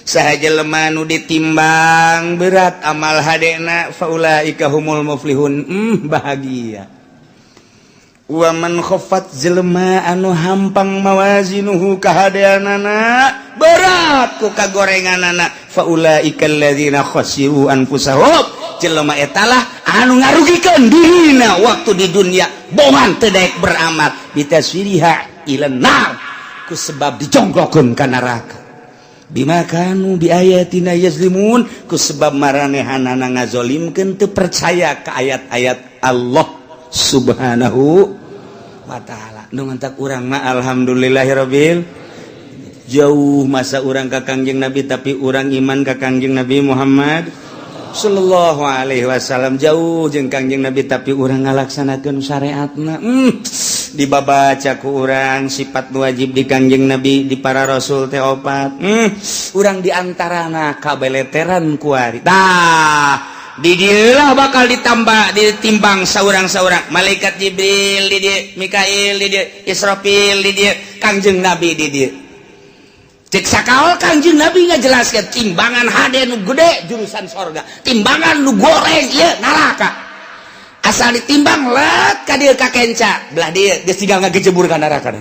Saha jelema nu ditimbang berat amal hadena faulaika humul muflihun, bahagia. Wa man khaffat jelema anu hampang mawazinuhu kahadeanana berat ku kagorenganana faulaika alladzina khasiru anfusahum. Jelema etalah anu ngarugikeun dirina waktu di dunia bongan teu daek beramal bitaswiriha ila nar ku sebab dijongklokeun ka neraka bima kanu bi ayatina yazlimun ku sebab maranehanana ngazolimkeun teu percaya ka ayat-ayat Allah Subhanahu wa ta'ala. Nu mantak urang mah alhamdulillahirabbil jauh masa urang ka Kangjeng Nabi tapi urang iman ka Kangjeng Nabi Muhammad sallallahu alaihi wasallam, jauh jeung Kangjeng Nabi tapi urang ngalaksanakeun syariatna. Dibabaca ku urang sifat wajib di Kangjeng Nabi di para rasul teh opat. Urang diantarana kabeleteran kuari. Tah di dieulah bakal ditambah ditimbang saurang-saurang malaikat Jibril di dieu, Mikail di dieu, Israfil di dieu, Kangjeng Nabi di dieu. Cek sakaol Kangjeng Nabi ngajelaskeun timbangan hade nu gede jurusan sorga, timbangan nu goreng ieu neraka. Asal ditimbang let ka dieu ka kenca, belah dieu geus tinggal ngagejebur ka neraka.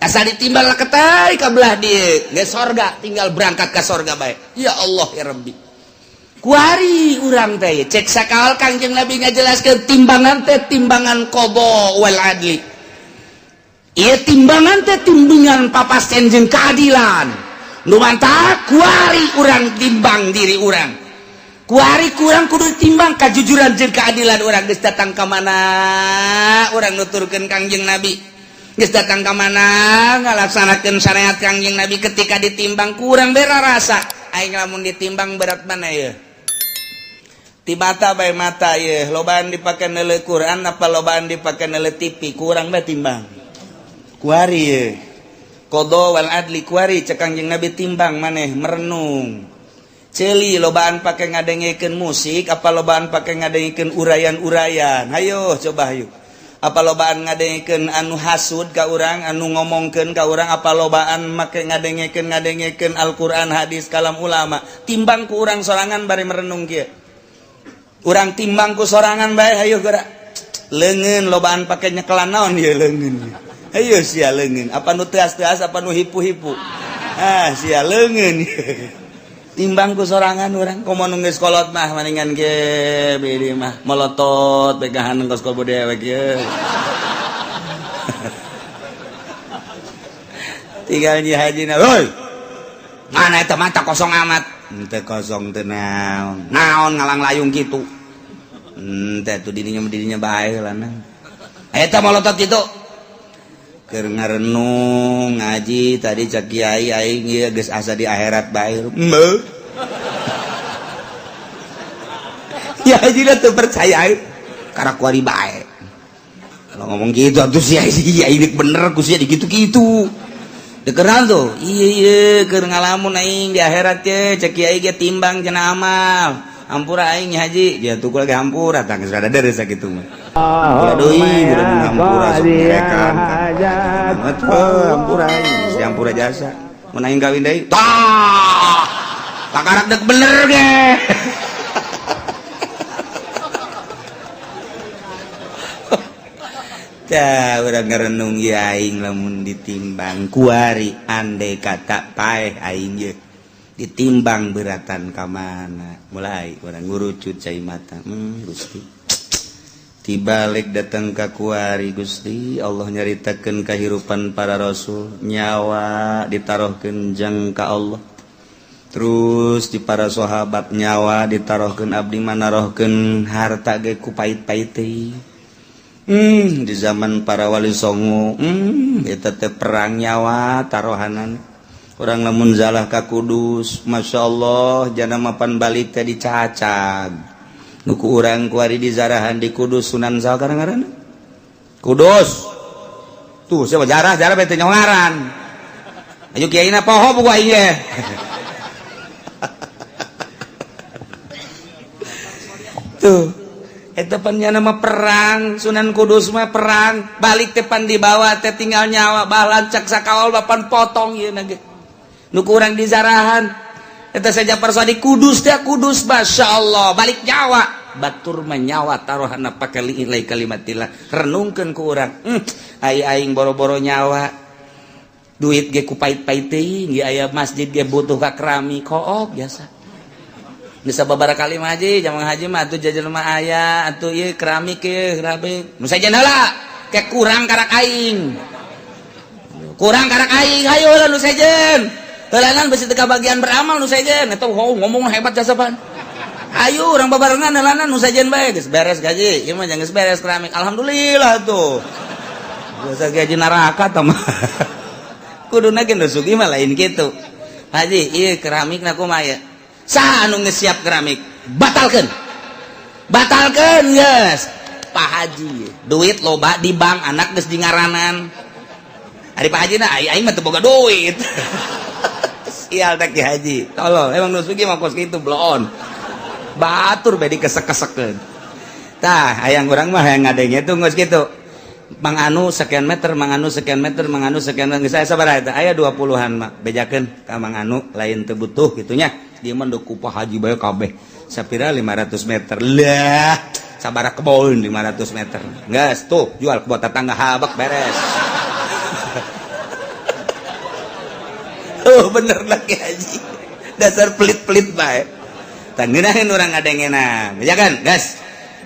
Asal ditimbang leketai ka belah dieu geus sorga, tinggal berangkat ka sorga bae. Ya Allah ya Rabbi. Kuari urang teh cek sakaol Kangjeng Nabi ngajelaskeun timbangan teh timbangan qada wal adli. Ieu timbangan teh timbangan papasten jeung keadilan. Nu mantak kuari urang timbang diri urang. Kuari kurang kudu timbang kajujuran jeung keadilan urang geus datang ka mana urang nuturkeun Kangjeng Nabi. Geus datang ka mana ngalaksanakeun syariat Kangjeng Nabi ketika ditimbang kurang bera rasa. Aing lamun ditimbang berat mana ya? Ti mata bae mata ye, lobaan dipake neuleu Quran apa lobaan dipake neuleu TV, kurang bae timbang. Kuari ye. Qada wal adli kuari cek Kangjeng Nabi timbang maneh merenung. Ceuli lobaan pake ngadengekeun musik apa lobaan pake ngadengekeun urayan-urayan. Hayo coba hayu. Apa lobaan ngadengekeun anu hasud ka urang, anu ngomongkeun ka urang, apa lobaan make ngadengekeun ngadengekeun Al-Qur'an, hadis, kalam ulama. Timbang ku urang sorangan bari merenung kieu. Urang timbang ku sorangan bae hayu geura. Leungeun lobaan pake nyekelan naon ieu leungeun. Hayu sia leungeun, apa nu teas-teas apa nu hipu-hipu. Ah sia leungeun. Timbang ku sorangan urang komo nu geus kolot mah maningan ge bidi mah melotot pegahan kos kobo dewek ye. Tinggal nyi hajina, "Hoi. Mana eta mata kosong amat?" Henteu kosong teu naon. Naon ngalang layung kitu. Henteu tuh dirinya dirinya bae lah nah. Eta molotot kitu. Keur ngarenung ngaji tadi cak kiai aing ieu geus asa di akhirat bae. Heuh. Ya haji teu percaya aing. Karena kuari bae. Kalau ngomong gitu atuh sia iya ini bener ku sia digitu-gitu. Dekeran tuh. Iya iya keur ngalamun aing di akhirat ye cek kiai ge timbang cenah amal. Hampura aing haji, dia tuh lagi hampura tah geus rada deres sakitu mah. Hampura deui, urang hampura sok nyerekan. Hampura aing, si hampura jasa. Mun aing kawin deui, tah. Kakarak dek bener ge. Tah urang ngarenung ieu aing lamun ditimbang kuari andai kata paeh aing ye. Ditimbang beratan ka mana, mulai urang ngurucut cai mata. Gusti, tibalik datang ka kuari, Gusti Allah nyaritakeun kahirupan para rasul, nyawa ditaruhkeun jang ka Allah. Terus di para sahabat nyawa ditaruhkeun, abdi mah narohkeun harta ge ku pait-pait teuing. Di zaman para wali songo, eta teh perang nyawa tarohanan. Urang lamun zalah ka Kudus, Masya Allah, jana mapan balik teh dicacag. Nu ku urang kuari dizarahan di Kudus, Sunan saha ngaranna? Kudus. Tuh siapa jarah jarah bete nyongaran. Ayo kiaina poho buku aing ge. Tuh. Eta pan nya nama perang Sunan Kudus mah perang balik teh pan dibawa teh tinggal nyawa balancak sakawal bapan potong ieu na ge. Nu ku urang dizarahan eta saja persadi Kudus teh Kudus, Masya Allah, balik nyawa batur mah nyawa taruhana pake li'ilai kalimatillah. Renungkeun ku urang, ai aing boro-boro nyawa, duit ge ku pait-pait teuing ge, aya masjid ge butuh ka keramik kook biasa. Bisa babara kali mah haji, jamang haji mah atuh jajan mah aya atuh ieu keramik ieu keramik. Nu sejen heula, ke kurang karak aing. Kurang karak aing, hayu heula nu sejen. Heulanan besi teu kabagian beramal nu sejen, eta oh, ngomong hebat jasa pan. Ayo urang babarengan heulanan nu sejen bae geus beres gaji. Ieu mah geus beres keramik. Alhamdulillah tuh. Biasa gaji neraka tah mah. Kuduna ge nu sugih mah lain kitu. Haji, ieu keramikna kumaha ya? Saha anu geus siap keramik? Batalkeun. Batalkeun geus. Pak Haji, duit loba di bank, anak geus di ngaranan. Ari Pak Haji na aing mah teu boga duit. Sial teh Ki Haji. Tolol, emang nu sugih mah kos kitu bloon. Batur bae dikesek-kesekeun. Tah, hayang urang mah hayang ngadenge tuh geus kitu. Mang Anu sekian meter, Mang Anu sekian meter, Mang Anu sekian meter. Geus aya sabaraha eta? Aya 20-an mah. Bejakeun ka Mang Anu lain teu butuh kitu nya. Dia mah ku Pak Haji bae kabeh. Sapira 500 meter. Lah, sabaraha kebon 500 meter. Geus tuh jual kebon tetangga habak beres. Oh, bener lagi Haji. Dasar pelit-pelit bae. Tah ngeunaheun urang ngadengena. Ya kan, gas.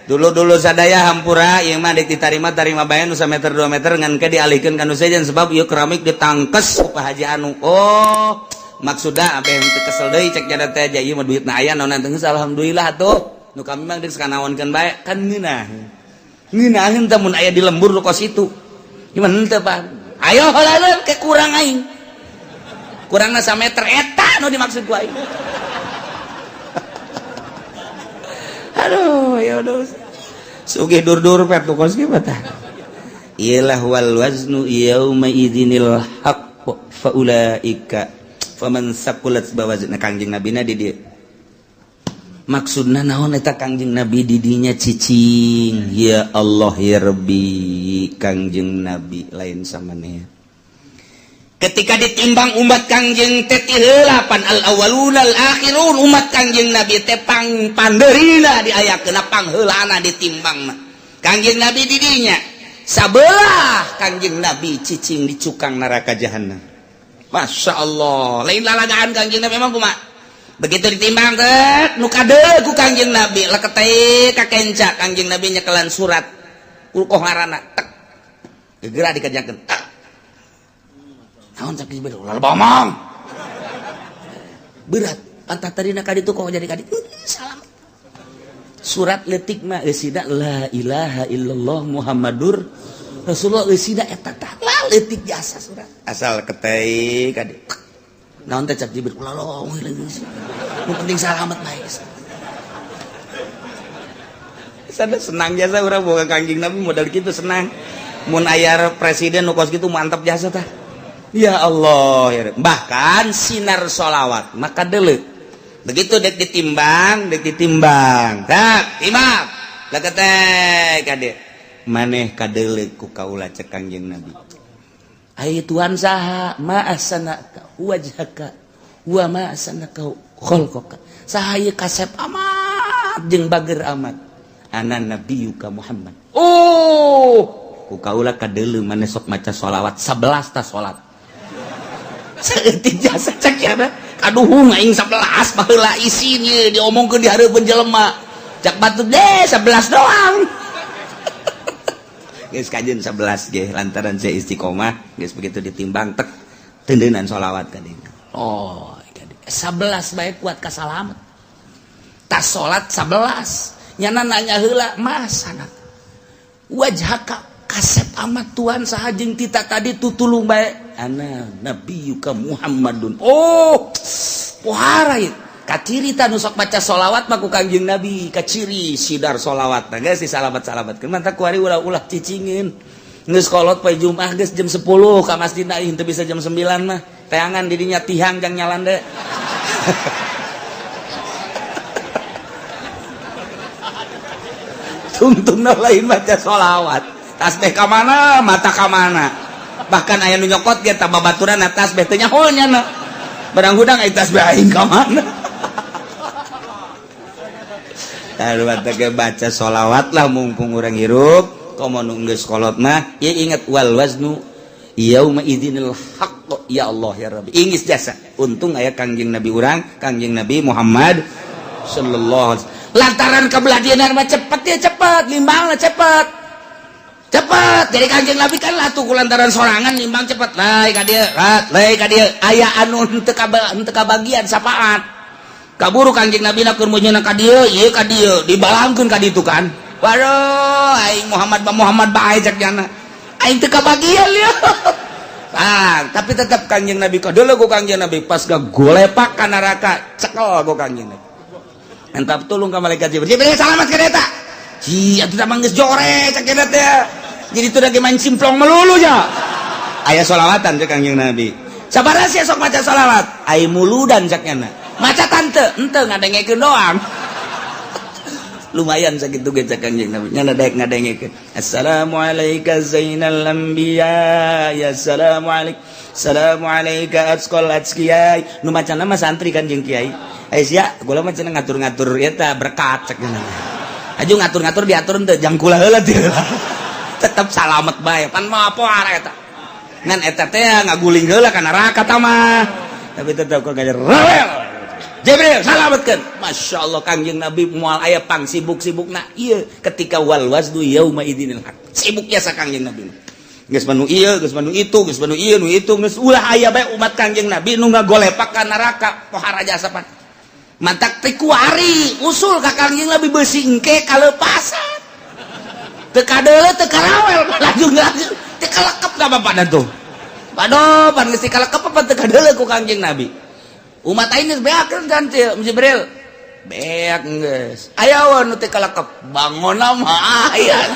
Dulu-dulu sadaya hampura ieu mah deuk ditarima tarima bae nu sameter 2 meter ngan ke dialihkeun ka nu sejen sebab ieu keramik ditangkes ku Pak Haji anu. Oh, maksudna abeh teu kesel deui cek jada teh aja ieu mah duitna aya naon teh geus alhamdulillah atuh. Nu kami mah geus kanaonkeun bae kan ngeunah. Ngeunaheun teh mun aya di lembur nu kos itu. Gimana teh Pak? Ayo heula ke kurang aing. Kurangna sameter eta nu dimaksud ku aing. Aduh, ya udah. Sugih dur-dur pet nu kos kieu tah. Iyalah wal waznu yauma idzinil haqq fa ulaika faman saqulat bawazna. Kangjeng Nabi na di dieu. Maksudna naon eta Kangjeng Nabi di dinya cicing? Ya Allah ya Rabbi, Kangjeng Nabi lain samaneh. Ketika ditimbang umat Kangjeng teh ti heula pan al awwalun al akhirun, umat Kangjeng Nabi teh pang pandeurina diayakeun pangheulana ditimbang. Kangjeng Nabi di dinya sabelah Kangjeng Nabi cicing di cukang neraka jahanam. Masya Allah, lain lalagaan Kangjeng Nabi emang kumaha? Begitu ditimbang teh nu kadeul ku Kangjeng Nabi leketeh ka kenca Kangjeng Nabi nyekelan surat ulkoh ngaranna tek gegera dikerjakeun tak. Naon cak Jibril ulah bomong. Berat pantat tadina ka ditu kok jadi ka ditu. Salam. Surat leutik mah eusina la ilaha illallah Muhammadur Rasulullah eusina eta tah lah leutik jasa surat. Asal ketei ka ditu. Naon teh cak Jibril ulah long nu penting salamet bae. Sana senang jasa urang boga Kangjeng Nabi modal kitu senang. Mun aya presiden nu kos kitu mantap jasa tah. Ya Allah ya. Bahkan sinar sholawat maka deuleu. Begitu dek ditimbang, dek ditimbang. Tak, timbang. Leketek kade. Maneh kadeuleu ku kaula cek Kangjeng Nabi. Ai Tuhan saha ma ahsanaka wajhaka wa ma ahsanaka khalqaka. Saha ieu kasep amat jeung bager amat. Ana nabiyuka Muhammad. Oh, ku kaula kadeuleu maneh sok maca sholawat 11 ta salat. Saeutik jasa cek ya. Kaduhung aing 11 baheula isin ieu diomongkeun di hareupeun jelema. Cak batur deh 11 doang. Geus kajeun 11 ge lantaran saya istiqomah geus begitu ditimbang tek tendeunan sholawat ka dieu. Oh, 11 bae kuat ka salamet. Tas salat 11 nyana nanya heula mas anak. Wajhaka kasep amat Tuhan saha jeung tita tadi tutulung bae. Ana nabiyuka Muhammadun. Oh, pohara ieu. Kaciri ta nu sok maca sholawat mah ku Kangjeng Nabi, kaciri sidar sholawat. Nah geus disalamat-salamatkeun mantap kuari ulah-ulah cicingin. Geus kolot poe Jumat geus jam 10 ka masjid aing teu bisa jam 9 mah. Teangan didinya tihang jang nyalande. Tungtungna lain maca sholawat. Tasbih ka mana, mata ka mana. Bahkan aya nu nyokot ge ta babaturan tasbih teu nyaho nya. Barang hudang aya tasbih aing ka mana. Baca sholawat lah mumpung urang hirup. Komo nu geus kolot mah ya ingat wal waznu yauma idzinil haqq ya Allah ya Rabbi. Ingis jasa. Untung aya Kangjeng Nabi urang, Kangjeng Nabi Muhammad sallallahu alaihi wasallam. Lantaran kebeladianan mah cepet ya cepet, limbangna cepet. Cepet. Jadi Kangjeng Nabi kan latuh ku lantaran sorangan limbang cepet. Lai ka dieu, lai ka dieu. Aya anu henteu kabagian sapaat. Kaburu Kangjeng Nabi na keur meunyeuna ka dieu, ieu ka dieu, dibalangkeun ka ditu kan. Waduh, aing Muhammad ba Muhammad bae cak nyana. Aing teu kabagian ieu. Ah, tapi tetap Kangjeng Nabi kadeuleu ku Kangjeng Nabi pas gagolepak ka neraka, cekel ku Kangjeng Nabi. Entap tulung ka malaikat Jibril. Jibril salamat ka eta. Ci atuh mah geus jore cak eta teh. Jadi teu lagi main simplong melulu nya. Aya sholawatan cek Kangjeng Nabi. Sabaraha sia sok maca sholawat? Ai muludan cak nyana. Maca tante, ente ngadengekeun doang. Lumayan sakitu ge cek Kangjeng Nabi. Nyana daek ngadengekeun. Assalamualaikum zainal anbiya. Ya assalamualaikum. Assalamualaikum atqal atqiyai. Nu macana mah santri kan jeung kiai. Eh sia, kula mah cenah ngatur-ngatur eta berkat cek nya. Aju ngatur-ngatur diatur henteu jang kula heula teu. Tetep salamet bae. Pan mah apa eta. Ngan eta teh ngaguling heula ka neraka ta mah. Tapi tetep kok gajer rawel. Jibril salametkeun. Masya Allah Kangjeng Nabi moal aya pang sibuk-sibukna ieu ketika wal waznu yauma idzinil haq. Sibuk jasa Kangjeng Nabi. Geus manu ieu, geus manu itu, geus manu ieu, nu itu, geus ulah aya bae umat Kangjeng Nabi nu ngagolepak ka neraka pohara jasa pan. Mantak teh kuari usul ka Kangjeng Nabi beusi engke kalepasan. Teu kadeuleu teu karawel laju-laju teu kalekep ka bapakna tuh. Waduh, pan geus kalekep apa teu kadeuleu ku Kangjeng Nabi. Umat aing geus beak kan teu Jibril. Beak geus. Aya we nu teu kalekep, bangonna mah aya.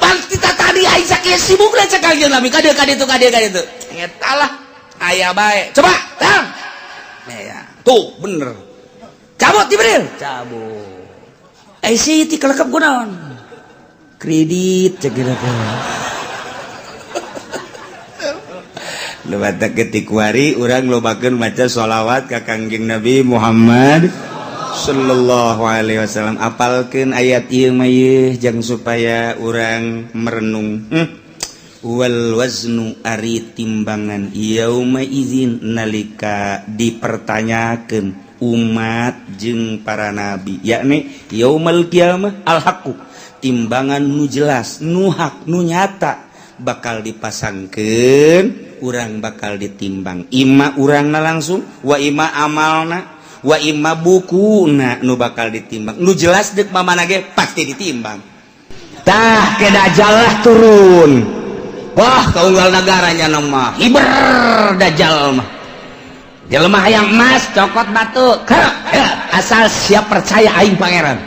Pan kita tadi aing sakieu sibukna cek Kangjeng Nabi ka dieu ka ditu ka dieu ka ditu. Eta lah aya bae. Coba, tang. Ya, tuh bener. Cabut Jibril, cabut. Eh si ti kalekep kunaon? Kredit cek kira teh. Lewat ketikuari urang lobakeun maca sholawat ka Kangjeng Nabi Muhammad sallallahu alaihi wasallam. Apalkeun ayat ieu mah ieu jang supaya urang merenung. Wal waznu ari timbangan yauma idzin nalika dipertanyakeun umat jeung para nabi yakni yaumal qiyamah al haqqu timbangan nu jelas nu hak nu nyata bakal dipasangkeun urang bakal ditimbang ima urangna langsung wa ima amalna wa ima bukuna nu bakal ditimbang nu jelas deuk mamana ge pasti ditimbang. Tah ke dajjal lah turun. Wah kaunggal negaranya nama hiber dajjal mah. Jelema hayang emas cokot batu kerek ya, asal siap percaya aing pangeran.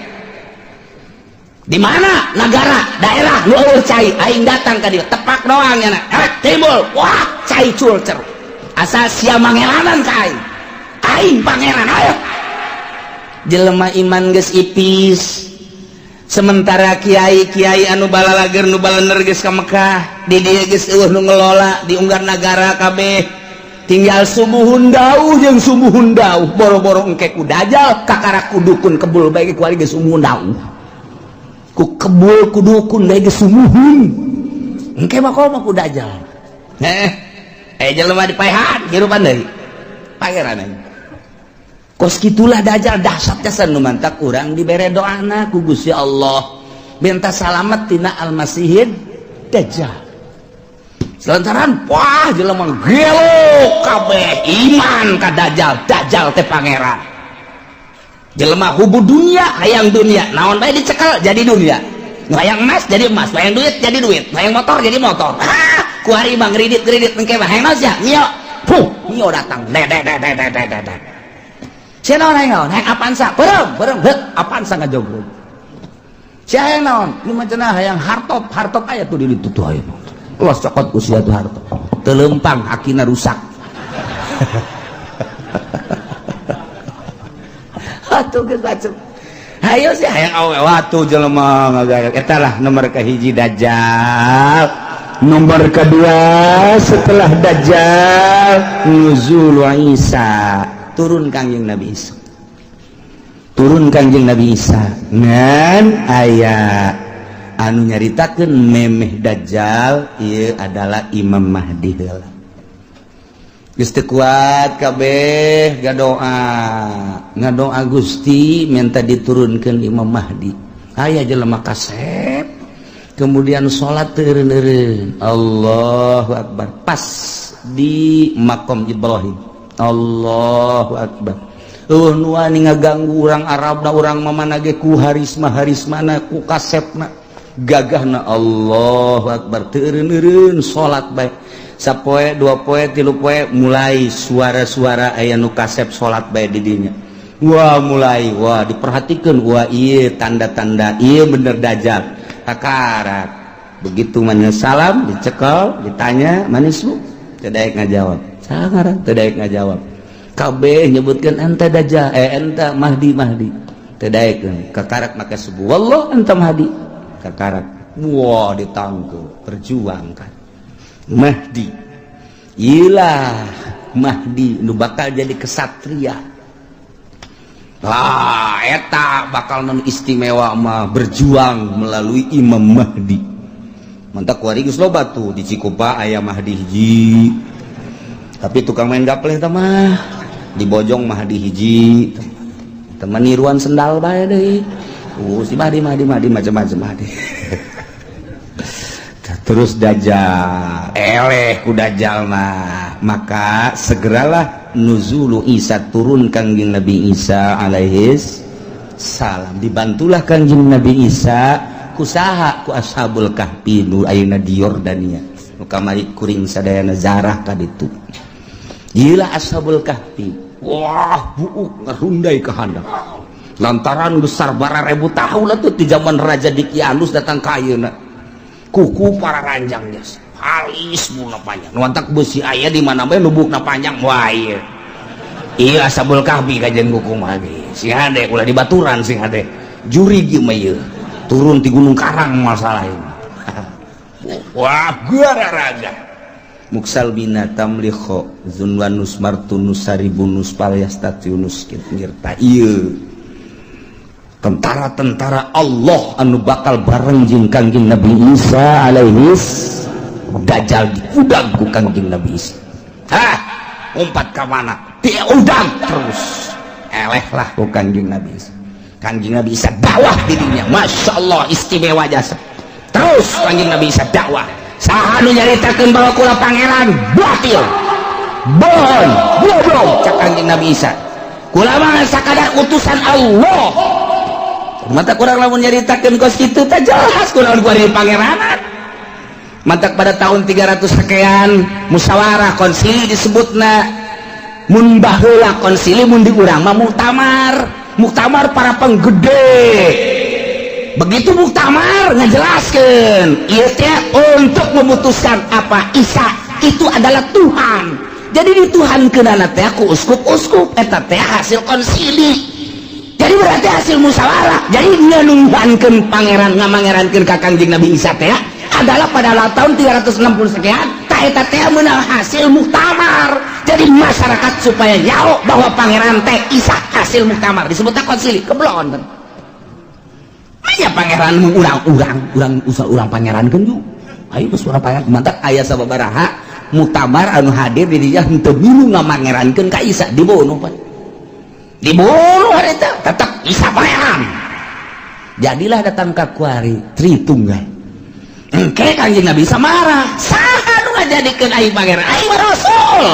Di mana negara daerah nu eueuh cai aing datang ka dieu tepak doang nya timbul wah cai cul cer asal sia mangeranan ka aing aing pangeran ayo. Jelema iman geus ipis sementara kiai-kiai anu balalager nu balener geus ka Mekah di dieu geus eueuh nu ngelola di unggar nagara kabeh tinggal subuhun dauh jeung subuhun dauh boro-boro engke ku dajjal kakara ku dukun kebul bae ku ari geus sumuhun dauh ku kebul ku dukun bae geus sumuhun engke mah komo ku dajjal. Jelema dipaehan hirupan deui pangeran aing. Kos kitulah Dajjal, dahsyat jasa. Nu mantak urang dibere doana ku Gusti Allah, minta salamet tina Almasihid Dajjal. Selantaran wah, jelema gelo kabeh iman ka Dajjal, Dajjal teh pangeran. Jelema hubu dunia, hayang dunia, naon bae dicekel jadi dunia. Nu hayang emas jadi emas, hayang duit jadi duit, hayang motor jadi motor. Ah, ku hari mah kredit kredit engke mah. Hayang naon sia? Mio. Puh, Mio datang. De de de de de de de de. Sia naon, hayang naon? Hayang Avanza, beureum beureum, heut Avanza ngajogrog. Sia hayang naon? Nu mah cenah hayang hartop, hartop aya tuh di ditu tuh, aya. Los cokot usia tuh hartop. Teu leumpang, akina rusak. Atuh geus bacem. Hayo sih hayang awe watu, jelema ngagayak. Eta lah nomor kahiji, Dajjal. Nomor kedua setelah Dajjal, nuzul Isa, turun Kangjeng Nabi Isa. Turun Kangjeng Nabi Isa ngan aya anu nyaritakeun memeh Dajjal ieu adalah Imam Mahdi heula. Geus teu kuat kabeh ngadoa, ngadoa, Gusti, minta diturunkeun Imam Mahdi. Aya jelema kasep kemudian salat teu eureun-eureun, Allahu Akbar, pas di makom Ibrahim, Allahu Akbar. Eueuh nu wani ngaganggu urang Arabna, urang mamana ge ku harisma harismana, ku kasepna, gagahna. Allahu Akbar, teu eureun-eureun salat bae. Sapoe, dua poe, tilu poe, mulai suara-suara aya nu kasep salat bae di dinya. Wah, mulai wah diperhatikan, wah, iya tanda-tanda iya bener Dajjal. Kakarak begitu mana salam, dicekel, ditanya, "Manismu?" Teu daek ngajawab. Sangaran teu daek ngajawab. Kabeh nyebutkeun, "Anta Dajjal, eh, anta Mahdi, Mahdi." Teu daek. Kakarak maka subuh, "Wallah anta Mahdi." Kakarak wah, ditangkep, perjuangkan Mahdi. Ilah Mahdi nu bakal jadi kesatria lah, eta bakal non istimewa mah berjuang melalui Imam Mahdi. Mantap, kuari geus loba tuh di Cikupa aya Mahdi hiji, tapi tukang main gaple eta mah. Di Bojong Mahdi hiji, teman niruan sendal bae deui. Si Mahdi, Mahdi, Mahdi, macam-macam Mahdi. Terus Dajjal eleh ku Dajjal mah, maka segeralah nuzulu Isa, turun Kangjeng Nabi Isa alaihis salam. Dibantulah Kangjeng Nabi Isa kusaha? Ku Ashabul Kahfi nu ayeuna di Yordania, nu kamari kuring sadayana zarah ka ditu. Gila, Ashabul Kahfi wah, buuk ngarundai ka handap lantaran besar bara ribu tahun tuh di zaman Raja Dikianus datang ka ayeuna. Kuku para ranjang jas halis, bukna panjang. Nu mantak besi aya di mana bae nu bukna panjang. Wah, iya iya Ashabul Kahfi kajian kuku mah ge sing hade, ulah dibaturan, sing hade jurig ieu mah. Ieu turun di Gunung Karang masalah ini. Wah, raga muksal bina tamlikho zunwanus martunus saribunus palyastatiunus ngirta. Ieu tentara-tentara Allah anu bakal bareng jeung Kangjeng Nabi Isa alaihis. Dajjal diudag ku Kangjeng Nabi Isa. Hah, umpat ka mana diudag terus, eleh lah ku Kangjeng Nabi Isa. Kangjeng Nabi Isa dakwah dirinya, Masya Allah, istimewa jasa. Terus Kangjeng Nabi Isa dakwah, saha nu nyaritakeun bahwa kula pangeran batil, bohong, goblok. Cak Kangjeng Nabi Isa, kula mah sakadar utusan Allah. Mata kurang lamun nyaritakeun kos kitu teh jelas kurang gua di pangeranan. Mantak pada tahun 300 sekian musyawarah konsili disebutna. Mun baheula konsili, mun di urang mah muktamar, muktamar para penggede. Begitu muktamar ngejelaskeun ieu teh untuk memutuskan apa Isa itu adalah Tuhan. Jadi di Tuhan kenana teh ku uskup-uskup eta teh hasil konsili. Jadi berarti hasil musyawarah. Jadi ngenuhankeun pangeran, ngamangerankeun ka Kangjeng Nabi Isa teh adalah pada tahun 360 sekian tak eta teh meunang hasil muktamar. Jadi masyarakat supaya nyaho bahwa pangeran teh Isa hasil muktamar, disebutnya konsili. Keblon kan aya pangeran urang-urang, urang usah urang pangeran kan ju ayo geus urang pangeran. Mantap, aya sababaraha Muktamar anu hadir di dinya henteu milu ngamangerankeun ka Isa, dibunuh, Pak, dibunuh harita. Tetap Isa pangeran. Jadilah datang ka kuari Tritunggal. Engke Kanjeng Nabi Isa marah, "Saha nu ngajadikeun aing pangeran? Aing mah rasul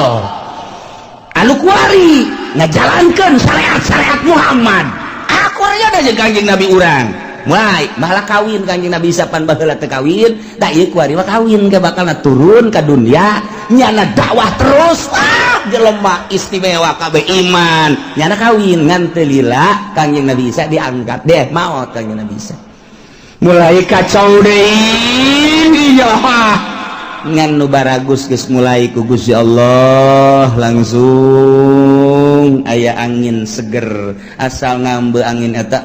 anu kuari ngajalankeun syariat-syariat Muhammad." Aku aja jeung Kanjeng Nabi urang. Mulai malah kawin Kanjeng Nabi Isa, pan baheula teu kawin. Tak, ieu kuari mah kawin ke, bakal turun ke dunia, nyana dakwah terus. Ah, jelema istimewa kabeh iman, nyana kawin. Ngan teu lila Kanjeng Nabi Isa diangkat deh, maot Kanjeng Nabi Isa, mulai kacau deh. Iya, ngan nu baragus geus mulai ku Gusti Allah langsung aya angin seger. Asal ngambe angin eta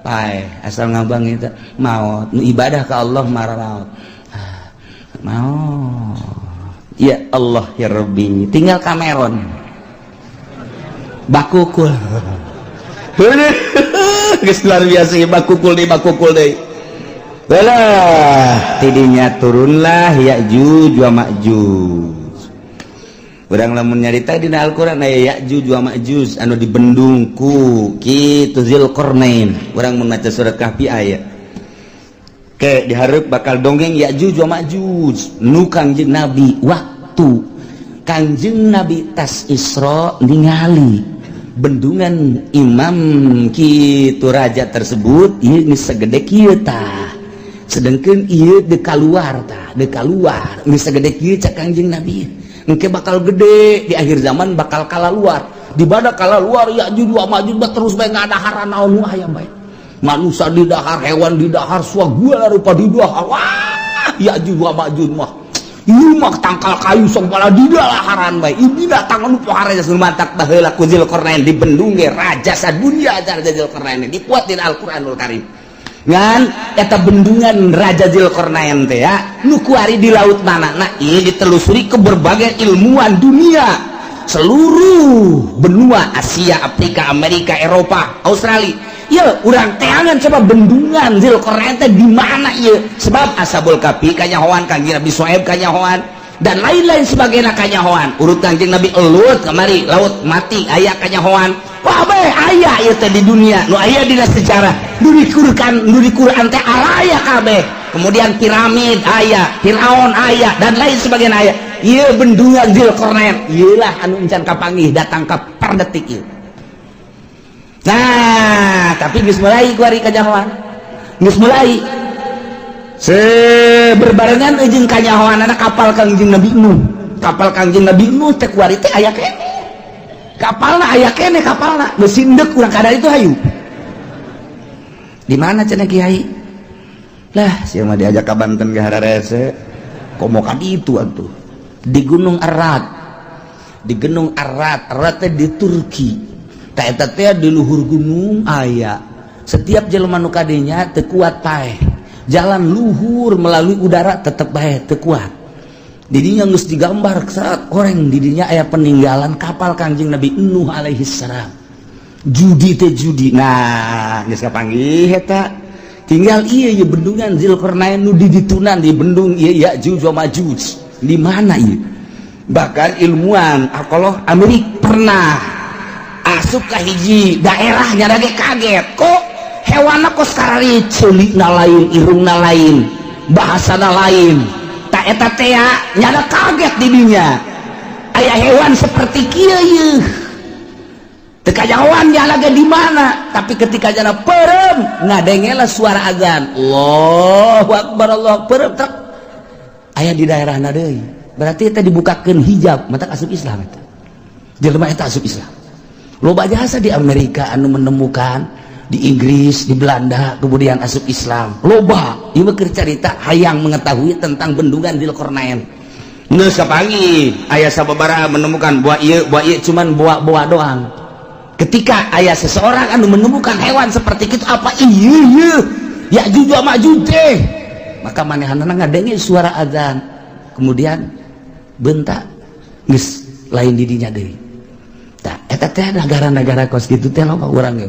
pae, asal ngambe angin eta maot. Nu ibadah ka Allah mararaot, ah, maot. Ya Allah ya Rabbi, tinggal Cameron bakukul. Geus luar biasa, bakukul deui, bakukul deui. Belah tidinya turunlah Ya'juj wa Ma'juj. Urang lamun nyarita dina Al-Qur'an aya Ya'juj wa Ma'juj anu dibendung ku kitu Zulqarnain. Urang mun maca surat Kahfi aya. Ke dihareup bakal dongeng Ya'juj wa Ma'juj nu Kangjeng Nabi, waktu Kangjeng Nabi tas Isra ningali bendungan imam kitu raja tersebut, ieu geus segede kieu tah, sedangkan ieu deka luar tah, deka luar geus segede kieu. Cak Kangjeng Nabi, engke bakal gede di akhir zaman, bakal kala luar. Di mana kala luar Ya'juj wa Ma'juj terus bae ngadaharan naon nu aya bae, manusia di dahar, hewan di dahar, segala rupa di dahar. Wah, Ya'juj wa Ma'juj mah ieu mah tangkal kayu segala di dalaharan bae. Ieu binatang anu pohara mantak baheula ku Zulkarnain dibendung ge raja sadunya. Raja Zulkarnain dipuat di Al-Qur'anul Karim. Ngan eta bendungan Raja Zulkarnain teh ya nu kuari di laut mana? Nah, ini ditelusuri ke berbagai ilmuwan dunia, seluruh benua Asia, Afrika, Amerika, Eropa, Australia. Ya, urang teangan coba bendungan Zulkarnain teh di mana ieu, sebab Ashabul Kahfi kanyahoan, Kangjeng Nabi Soeb kanyahoan, dan lain-lain sebagainya kanyahoan. Urut Kangjeng Nabi Lut kamari laut mati aya kanyahoan. Wah, bae aya ieu teh di dunia nu aya dina sejarah nu di Quran, nu di Quran teh araya kabeh. Kemudian piramid aya, Firaun aya, dan lain sebagainya aya. Ieu bendungan Zulkarnain ieu lah anu encan kapanggih datang ka per detik ieu. Nah, tapi geus mulai kuari kanyahoan, geus mulai se berbarengan jeung kanyahoan ada kapal Kangjeng Nabi Nuh. Kapal Kangjeng Nabi Nuh teh kuari teh aya keneh kapalna, aya keneh kapalna, geus sindek urang kada itu. Hayu, di mana cenah kiai lah? Sia mah diajak ka Banten ge hararese, komo ka ditu atuh di Gunung Ararat. Di Gunung Ararat, Ararat teh di Turki. Tak, eta teh di luhur gunung aya. Setiap jelema nu kadinya teu kuat paeh, jalan luhur melalui udara tetep bae teu kuat. Didinya geus digambar saat orang didinya aya peninggalan kapal Kangjeng Nabi Nuh alaihi salam. Judi teh judi. Nah, geus kapanggih eta, tinggal iya ieu bendungan Zulkarnain nu di ditunan di bendung ieu Ya'juj wa Ma'juj di mana ieu. Bahkan ilmuwan arkeolog Amerika pernah asup ke hiji daerahnya lagi, kaget, kok hewan kok sekarang ceulina lain, irungna lain, bahasana lain. Tak, eta teh nyana kaget didinya aya hewan seperti kieu ieu, teu kanyahoan nyala ge di mana. Tapi ketika jana perem ngadengela suara azan, Allahu akbar, Allah perem truk aya di daerah deui, berarti eta dibukakeun hijab mata asup Islam. Eta jelema eta asup Islam. Loba jasa di Amerika anu menemukan, di Inggris, di Belanda, kemudian asup Islam loba. Ieu mah keur carita hayang mengetahui tentang bendungan Zulkarnain. Geus kapanggih aya sababaraha menemukan buah ieu, buah ieu, cuman buah-buah doang. Ketika aya seseorang anu menemukan hewan seperti itu, apa iya iya Ya'juj wa Ma'juj teh, maka manehanana ngadenge suara azan, kemudian bentak geus lain didinya deui. Tah, eta teh negara-negara kos kitu teh loba. Urang ge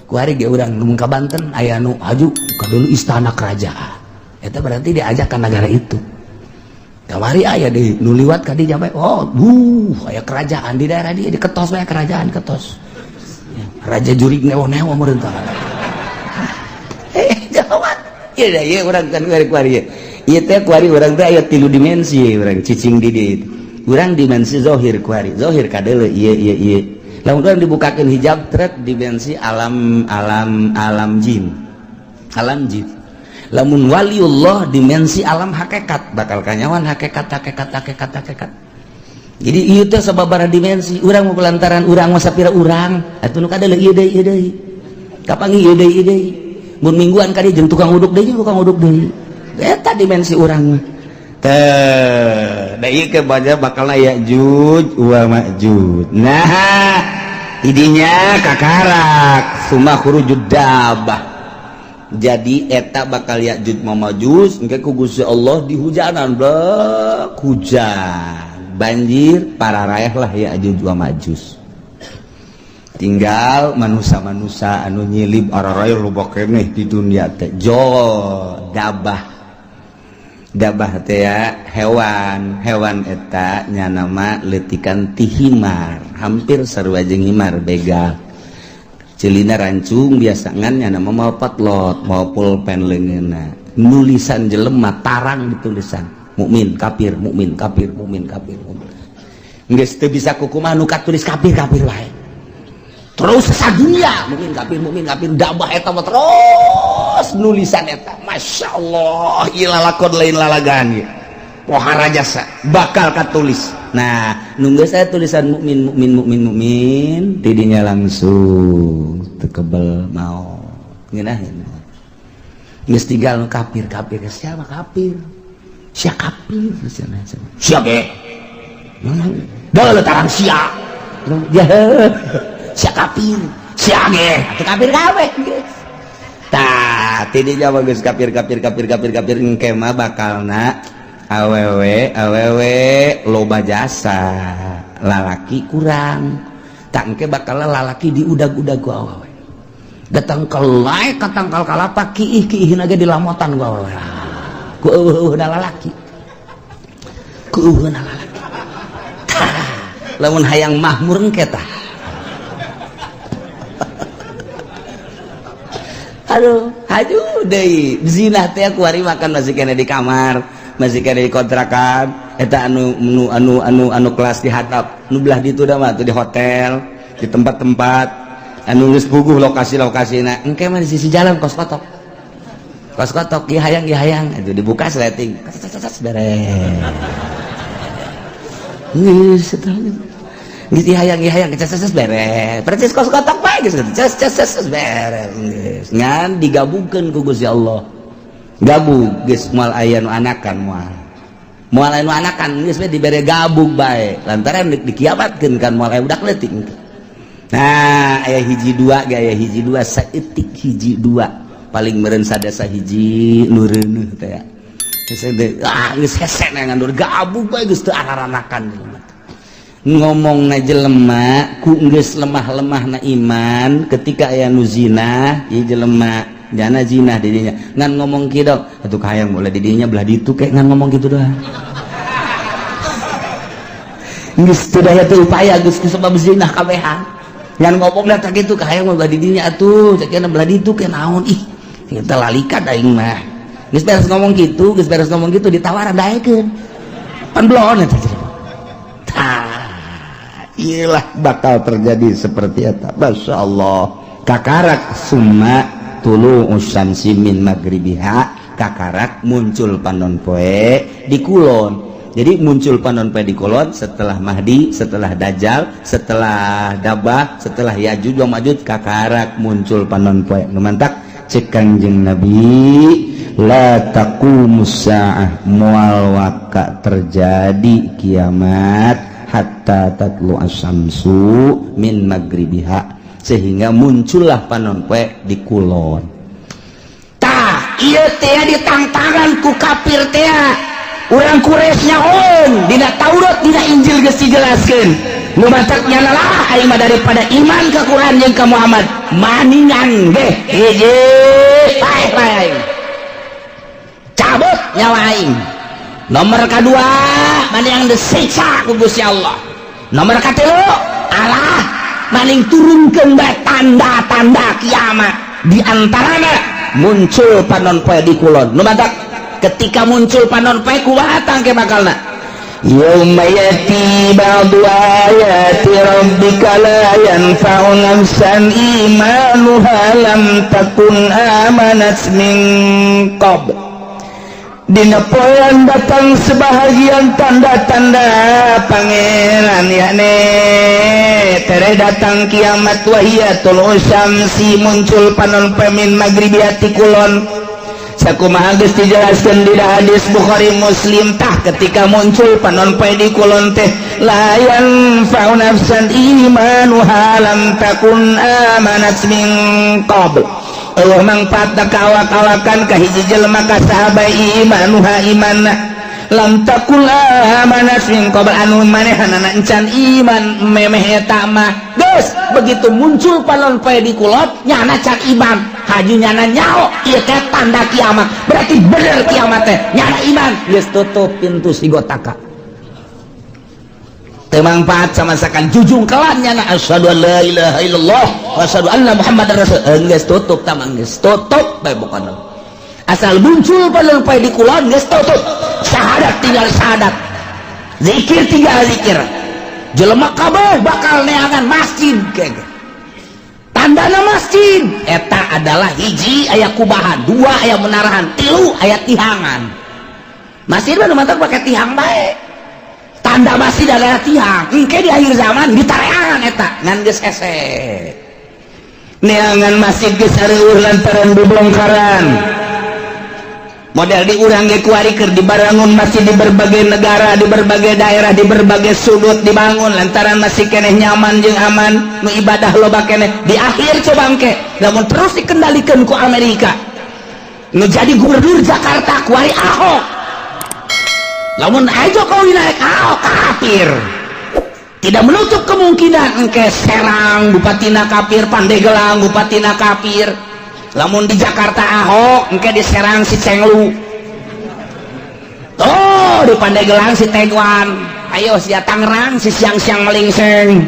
kuari ge urang nu ka Banten aya nu haju ka dulu istana kerajaan eta, berarti diajak ke negara itu. Kamari aya deui nu liwat ka dinya bae. Oh, aya kerajaan di daerah dia, diketos bae kerajaan ketos. Ya, raja jurig newo-newo meureun tah. Gawat. Ieu da ieu urang kan kuari ieu. Ieu teh kuari urang teh aya 3 dimensi urang cicing di dieu. Urang dimensi zahir kuari. Zahir kadeuleu ieu ieu ieu. Lamun urang dibukakeun hijab trek dimensi alam alam alam jin. Alam jin. Lamun waliullah dimensi alam hakikat, bakal kanyawan hakikat hakikat hakikat hakikat. Jadi ieu teh sababaraha dimensi, urang mau lantaran urang mah sapira urang, atuh nu kadeuleu ieu deui ieu deui. Kapanggih ieu deui ieu deui. Mun mingguan ka dieu jeung tukang uduk deui, tukang uduk deui. Eta dimensi urang mah. Teh, da ieu ke baca bakal Ya'juj wa Ma'juj. Nah, idinya kakarak summa khurujud dabah. Jadi eta bakal Ya'juj wa Ma'juj engke ku Gusti Allah dihujanan blek hujan banjir pararayah lah Ya'juj wa Ma'juj. Tinggal manusia-manusia anu nyilib ararayah loba keneh di dunia teh jo dabah. Dabah teh ya hewan, hewan eta nya nama leutikan ti himar, hampir sarua jeung himar begal. Celina rancung biasa ngan nya nama mau potlot, mau pulpen leungeunna. Nulisan jelema tarang ditulisan. Mukmin kafir, mukmin kafir, mukmin kafir. Geus teu bisa kukumaha nu katulis kafir kafir wae. Terus sadunia mukmin kafir dabah eta mah terus nulisan eta. Masya Allah, ieu lalakon lain lalagaan ieu. Pohara jasa bakal katulis. Nah, nunggu saya tulisan mukmin mukmin mukmin mukmin tidinya langsung tekebel mau. Ngeunah geus tinggal kafir kafir siapa kafir? Sia kafir sia ge. Dah tarang sia. Ya sia kafir, sia ge, atuh kafir kabeh geus. Tah, tidinya mah geus kafir kafir kafir kafir kafir engke mah bakalna awewe awewe loba jasa, lalaki kurang. Tak engke bakal lalaki diudag-udag ku awewe. Datang ke lae ka tangkal kalapa kiih kiihna ge dilamotan ku awewe. Ku eueuh-eueuhna lalaki. Ku eueuhna lalaki. Tah, lamun hayang mahmur engke tah. Aduh, aduh deui zina teh kuari makan masih kena di kamar, masih kena di kontrakan, eta anu anu anu anu anu kelas di hatap, nu belah ditu da mah tuh di hotel, di tempat-tempat anu geus puguh lokasi-lokasina. Engke mah di sisi jalan kos kotok. Kos kotok ieu hayang itu dibuka sleting. Beres. Geus eta. Geus hayang hayang ces beres. Percis kos kotok bae geus ces ces ces beres. Geus ngan digabungkeun ku Gusti Allah. Gabung geus moal aya nu anakan moal. Moal aya nu anakan geus we dibere gabung bae. Lantaran dikiamatkeun kan moal aya budak leutik. Nah, aya hiji dua ge aya hiji dua saeutik hiji dua paling meureun sadasa hiji nu reuneuh teh. Geus ah geus hese ngandur gabung bae geus teu araranakan jelema. Ngomong na jelema ku geus lemah-lemah na iman ketika aya nu zina ieu jelema jana zina di dinya ngan ngomong kieu atuh kahayang boleh di dinya belah ditu kayak ngan ngomong kitu doang. Geus teu daya teu upaya geus kusabab zina kabehan ngan ngomong da tah kitu kahayang belah di dinya atuh cek belah ditu ke naon ih kita lalikan aing mah geus beres ngomong kitu geus beres ngomong kitu ditawaran daekeun pan belon eta. Tah iyalah bakal terjadi seperti eta. Masya Allah kakarak summa tulu usyamsi min magribiha kakarak muncul panon poe di kulon. Jadi muncul panon poe di kulon setelah Mahdi, setelah Dajjal, setelah Dabah, setelah Ya'juj wa Ma'juj kakarak muncul panon poe. Nu mantak cek Kangjeng Nabi la taqumus saah moal waka terjadi kiamat hatta tatlu asyamsu min magribiha sehingga muncullah panon poe di kulon. Tah ieu teh ditangtangan ku kafir teh urang Quraisy nyaon dina Taurat dina Injil geus dijelaskeun nu matak nyana lah aing mah daripada iman ka Quran jeung ka Muhammad maningan ge hiji paeh aing cabut nyawa aing. Nomor kedua, mana yang disiksa ku Gusti Allah. Nomor katilu, Allah maning turunkeun bae tanda-tanda kiamat, di antaranya muncul panon poe di kulon. Nu matak ketika muncul panon poe, kumaha tangke bakalna? Yauma yati ba'du ayati rabbika la yanfa'u nafsan imanuha lam takun amanat min qabl. Dina poean datang sebahagian tanda-tanda Pangeran, yakni tere datang kiamat, wahiya thulu'u syamsi, muncul panon poe, min maghribiha, ti kulon, sakumaha geus dijelaskeun di hadis Bukhari Muslim. Tah, ketika muncul panon poe di kulon teh, la yanfa'u nafsan imanuha lam takun amanat min qabl. Allah mangfaat ka awak-awakan, ka hiji jelema, ka saha bae, imanuha, imanna, lam takun amanat min qabl, anu manehanana encan iman memeh eta mah. Geus begitu muncul panon poe di kulon, nyana can iman, haju nyana nyaho ieu teh tanda kiamat, berarti bener kiamat teh, nyana iman, geus tutup pintu sigotaka, teu mangfaat sama sekali. Jujung kelan nyana asyhadu an la ilaha illallah wa asyhadu anna muhammadar rasul, geus tutup tamang, geus tutup bae pokona. Asal muncul panon poe di kulon, geus tutup syahadat, tinggal syahadat, zikir tinggal zikir, jelema kabeh bakal neangan masjid. Kege tandana masjid eta adalah hiji aya kubahan, dua aya menarahan, tilu aya tihangan. Masjid mah nu matak pakai tihang bae. Tanda masjid adalah tihang. Engke di akhir zaman ditareangan eta, ngan geus hese Neangan masjid geus areueuh lantaran bebongkaran. Model di urang ge kuari keur dibarangun masjid di berbagai negara, di berbagai daerah, di berbagai sudut dibangun lantaran masih keneh nyaman jeung aman, nu ibadah loba keneh. Di akhir coba engke lamun terus dikendalikan ku Amerika, nu jadi gubernur Jakarta kuari Ahok, lamun aja Jokowi naik, Ahok kafir, tidak menutup kemungkinan engke Serang bupatina kafir, Pandeglang bupatina kafir. Lamun di Jakarta Ahok, engke di Serang si Cenglu, oh di Pandeglang si Tegwan, ayo sia Tangerang si siang-siang melingseng.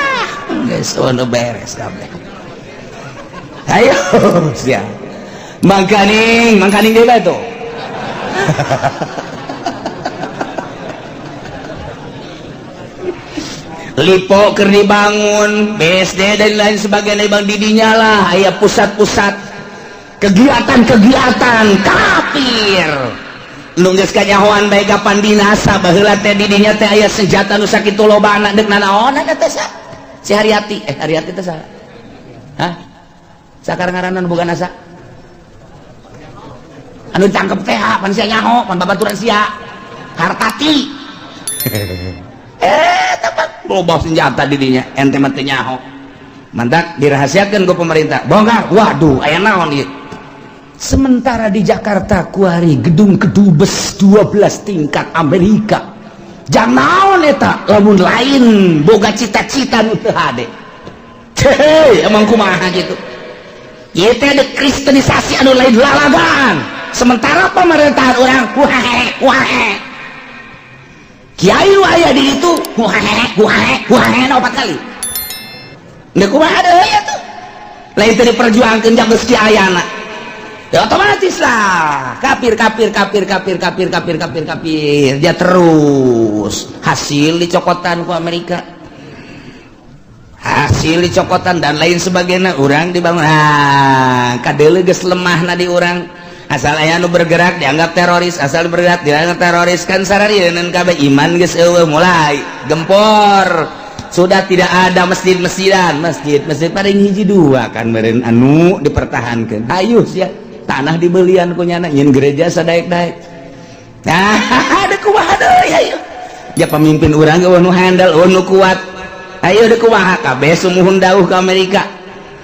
Ah, geus beres kabeh. Ayo sia mangkaning mangkaning deui tuh. Lipo keur dibangun, BSD dan lain sebagainya, bang, didinya lah aya pusat-pusat kegiatan-kegiatan kafir nu geus kanyahoan bae kapan binasa. Baheula teh didinya teh aya senjata nu sakitu lobana, deuk nanaonan teh sa si Haryati, eh, Haryati teh saha? Hah, sakar ngaranna nu boga NASA anu ditangkep teh? Pan sia nyaho, pan babaturan sia Hartati. Eh, tepat loba senjata didinya, ente mah teu nyaho. Mantak dirahasiakan ke pemerintah, bongkar. Waduh, aya naon ieu? Sementara di Jakarta kuari gedung kedubes 12 tingkat Amerika, jang naon eta lamun lain boga cita-cita nu teu hade? Hei, emang kumaha gitu? Ieu teh ada kristenisasi anu lain lalagaan. Sementara pemerintahan urang wae wae, kiai nu aya di ditu wae wae wae opat kali. Ndek kumaha deui atuh? Lain teu diperjuangkeun jang geus kiayana. Ya otomatis lah kafir, kafir, kafir, kafir, kafir, kafir, kafir, kafir. Dia terus hasil dicokotan ku Amerika, hasil dicokotan dan lain sebagainya. Orang dibangun, ah, kadele geus lemah na di urang. Asal aya nu bergerak dianggap teroris, asal bergerak dianggap teroris, kan sararieun kabeh. Iman geus eueuh, mulai gempor. Sudah tidak ada masjid-masjidan, masjid masjid paling hiji dua kan meureun anu dipertahankan. Ayo sia, tanah dibelian ku nyana nyin gereja sadaek-daek. Nah, ada kumaha deui? Ayo ya, pemimpin urang euweuh nu handal, euweuh nu kuat. Ayo, deuk kumaha? Kabeh sumuhun dauh ke Amerika.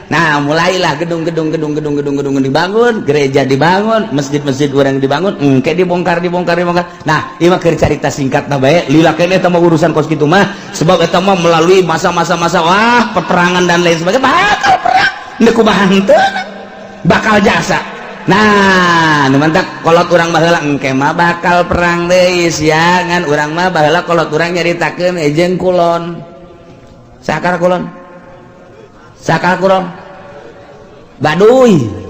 Nah, mulailah gedung-gedung, gedung-gedung, gedung-gedung dibangun, gereja dibangun, masjid-masjid urang dibangun, engke dibongkar, dibongkar, dibongkar. Nah, ieu mah keur carita singkat na bae, lila keneh eta mah urusan kos kitu mah, sebab eta mah melalui masa-masa masa, wah, peperangan dan lain sebagainya, bakal perang. Deuk kumaha henteu? Bakal jasa. Nah, nu mantak kolot urang baheula engke mah bakal perang deui sia, ngan urang mah baheula kolot urang nyaritakeun jeung kulon. Sakar kulon. Sakar kulon. Baduy.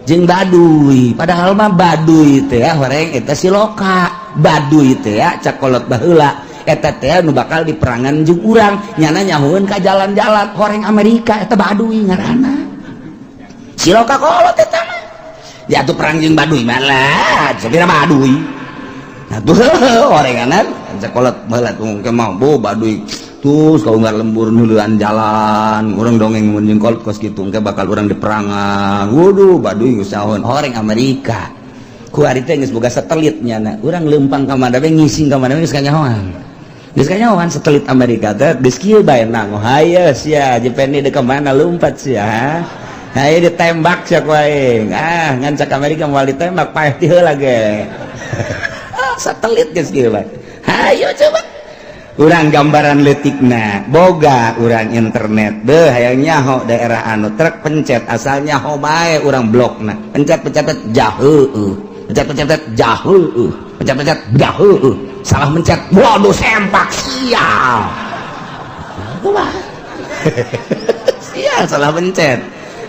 Jeung Baduy, padahal mah Baduy teh horeng eta siloka. Baduy teh cak kolot baheula eta teh nu bakal diperangan jeung urang, nyana nyahoeun ka jalan-jalan horeng Amerika eta Baduy ngaranna. Siloka kolot eta mah. Ya tuh perang jeung Baduy malah sabira Baduy. Nah tuh orenganan sekolah baheula tuh engke mah bo Baduy terus kau nggak lembur nuluan jalan urang dongeng mun jeung kolot kos kitu engke bakal urang diperangan. Waduh, Baduy geus nyahoeun horeng Amerika. Ku ari teh geus boga satelit nyana. Urang leumpang ka mana we, ngising ka mana we, geus kanyahoan. Geus kanyahoan satelit Amerika teh geus kieu bae nang hayo sia Jepeni deuk ka mana lompat sia. Hayo ditembak sia ku aing. Ah, ngan cak Amerika moal ditembak, paeh ti heula ge. Satelit geus kieu bae. Hayo coba. Urang gambaran leutikna, boga urang internet. Beuh, hayang nyaho daerah anu truk pencet asal nyaho bae urang blokna. Pencet pencet jaheueuh. Pencet pencet jaheueuh. Pencet pencet jaheueuh. Salah mencet, waduh, sempak sial. Kumaha? Sial salah mencet.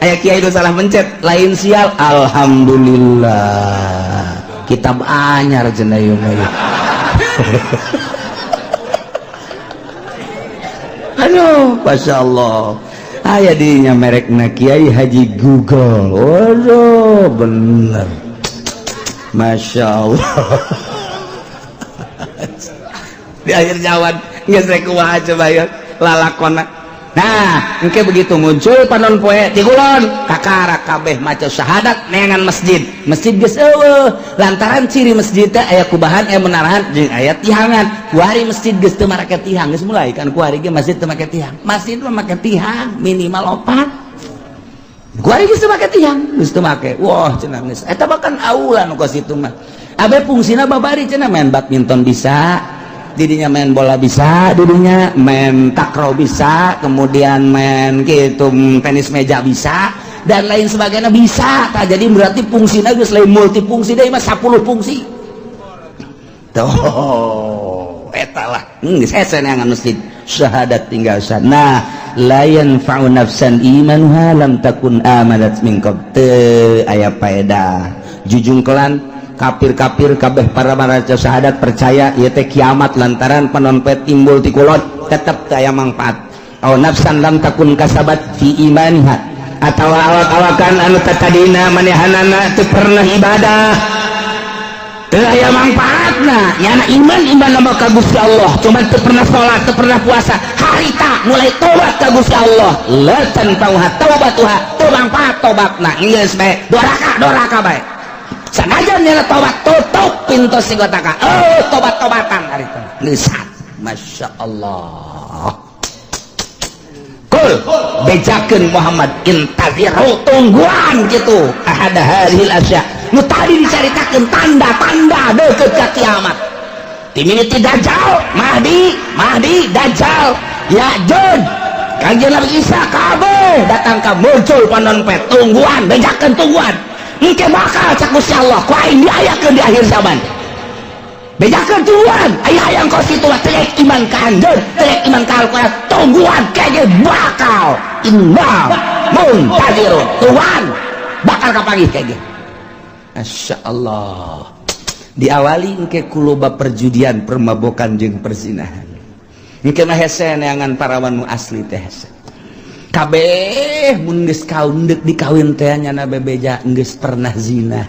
Aya kiai itu salah mencet, lain sial, alhamdulillah. Kitab anyar cenah ieu mah. Aduh, Masya Allah. Aya dinya merekna Kiai Haji Google. Waduh, bener. Masya Allah. Di akhir zaman geus rek kumaha coba ya lalakona. Nah, engke begitu muncul panon poe ti kulon, kakara kabeh maca syahadat neangan masjid. Masjid geus eueuh lantaran ciri masjid teh aya kubahan, aya menarahan jeung aya tihangan. Kuari masjid geus teu marake tihang, geus mulai kan kuari ge masjid teu make tihang. Masjid mah make tihang minimal opat. Kuari geus teu make tihang, geus teu make. Wah, cenah geus. Eta bahkan aula nu kos itu mah. Abe fungsina babari cenah main badminton bisa, didinya main bola bisa, didinya main takraw bisa, kemudian main gitu tenis meja bisa, dan lain sebagainya bisa. Tak jadi berarti fungsinya geus lain multifungsi deui mah, 10 fungsi. Tuh, eta lah. Geus hese neangan masjid. Syahadat tinggal sah. Nah, la yanfa'u nafsan imanuha lam takun amanat min qabl. Teu aya paedah. Jujungkelan kafir-kafir kabeh para maraca syahadat percaya ieu teh kiamat lantaran panon poe timbul ti kulon, tetep teu aya mangfaat. Aw nafsan lam takun kasabat fi imaniha, atawa awak-awakan anu tatadina manehanana teu pernah ibadah, teu aya mangfaatna. Nyana iman iman nama ka Gusti Allah, cuman teu pernah salat, teu pernah puasa, harita mulai tobat ka Gusti Allah, la tanfa'uha taubatuha, teu mangfaat tobatna. Geus bae doraka doraka bae, sanajan nyana tobat tutup pintu sigotaka, oh, tobat-tobatan harita geus. Masya Allah. Kul, bejakeun Muhammad, intaziru, tungguan gitu, ahada hadhil asya nu tadi dicaritakeun tanda-tanda deukeut ka kiamat, timimiti Dajjal, Mahdi, Mahdi, Dajjal, Ya'juj, Kanjeng Nabi Isa, kabeh datang ka muncul panon poe. Tungguan, bejakeun, tungguan, engke bakal cak Gusti Allah ku aing diayakeun di akhir zaman. Bejakeun, tungguan, aya hayang kos kitu mah teu iman ka anjeun, teu iman ka Al-Qur'an, tungguan kege bakal, inna muntazirun, tungguan bakal kapanggih kege. Masya Allah, diawali engke ku loba perjudian, permabokan jeung perzinahan. Engke mah hese neangan parawan nu asli teh, hese kabeh. Mun geus kaun deuk dikawin teh nyana bebeja geus pernah zina,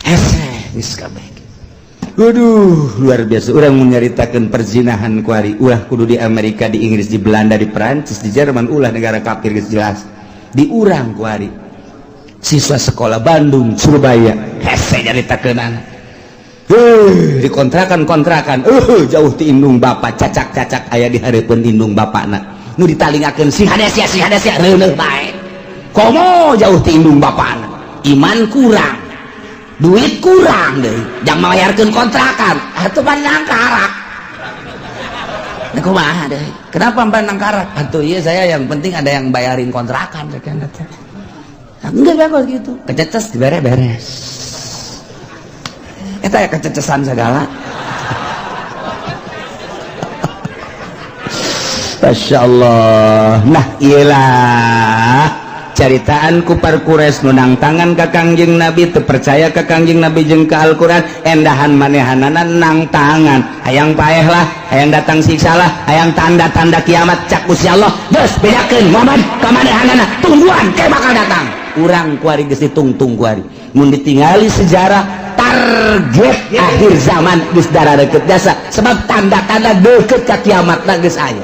hese geus kabeh. Waduh, luar biasa. Urang mun nyaritakeun perzinahan kuari ulah kudu di Amerika, di Inggris, di Belanda, di Perancis, di Jerman, ulah negara kafir geus jelas. Di urang kuari siswa sekolah Bandung, Surabaya, hese nyaritakeunana. Di kontrakan-kontrakan, jauh ti indung bapak, cacak-cacak aya di hareupeun indung bapakna. Nu ditalingakeun sing hade sia, sing hade sia, reuneuh bae. Komo jauh ti indung bapakna. Iman kurang, duit kurang deh, jangan bayarkeun kontrakan, atuh nangkarak. Nah, kumaha deh? Kenapa mbak nangkarak? Atuh iya saya yang penting ada yang bayarin kontrakan. Enggak bagus gitu. Kececes dibere beres. Eta ya kececesan segala. Masya Allah. Nah iyalah caritaan kupar Quraisy nu nangtangan ka Kangjeng Nabi, teu percaya ka Kangjeng Nabi jeung ka Al-Qur'an, endahan manehanana nang tangan, hayang paeh lah, hayang datang siksa lah, hayang tanda-tanda kiamat. Cak Gusti Allah, geus bedakeun Muhammad ka manehanana, tungguan ke bakal datang. Urang kuari geus ditungtung kuari. Mun ditingali sejarah, target akhir zaman geus darareukeup jasa, sebab tanda-tanda deukeut ka kiamatna geus aya.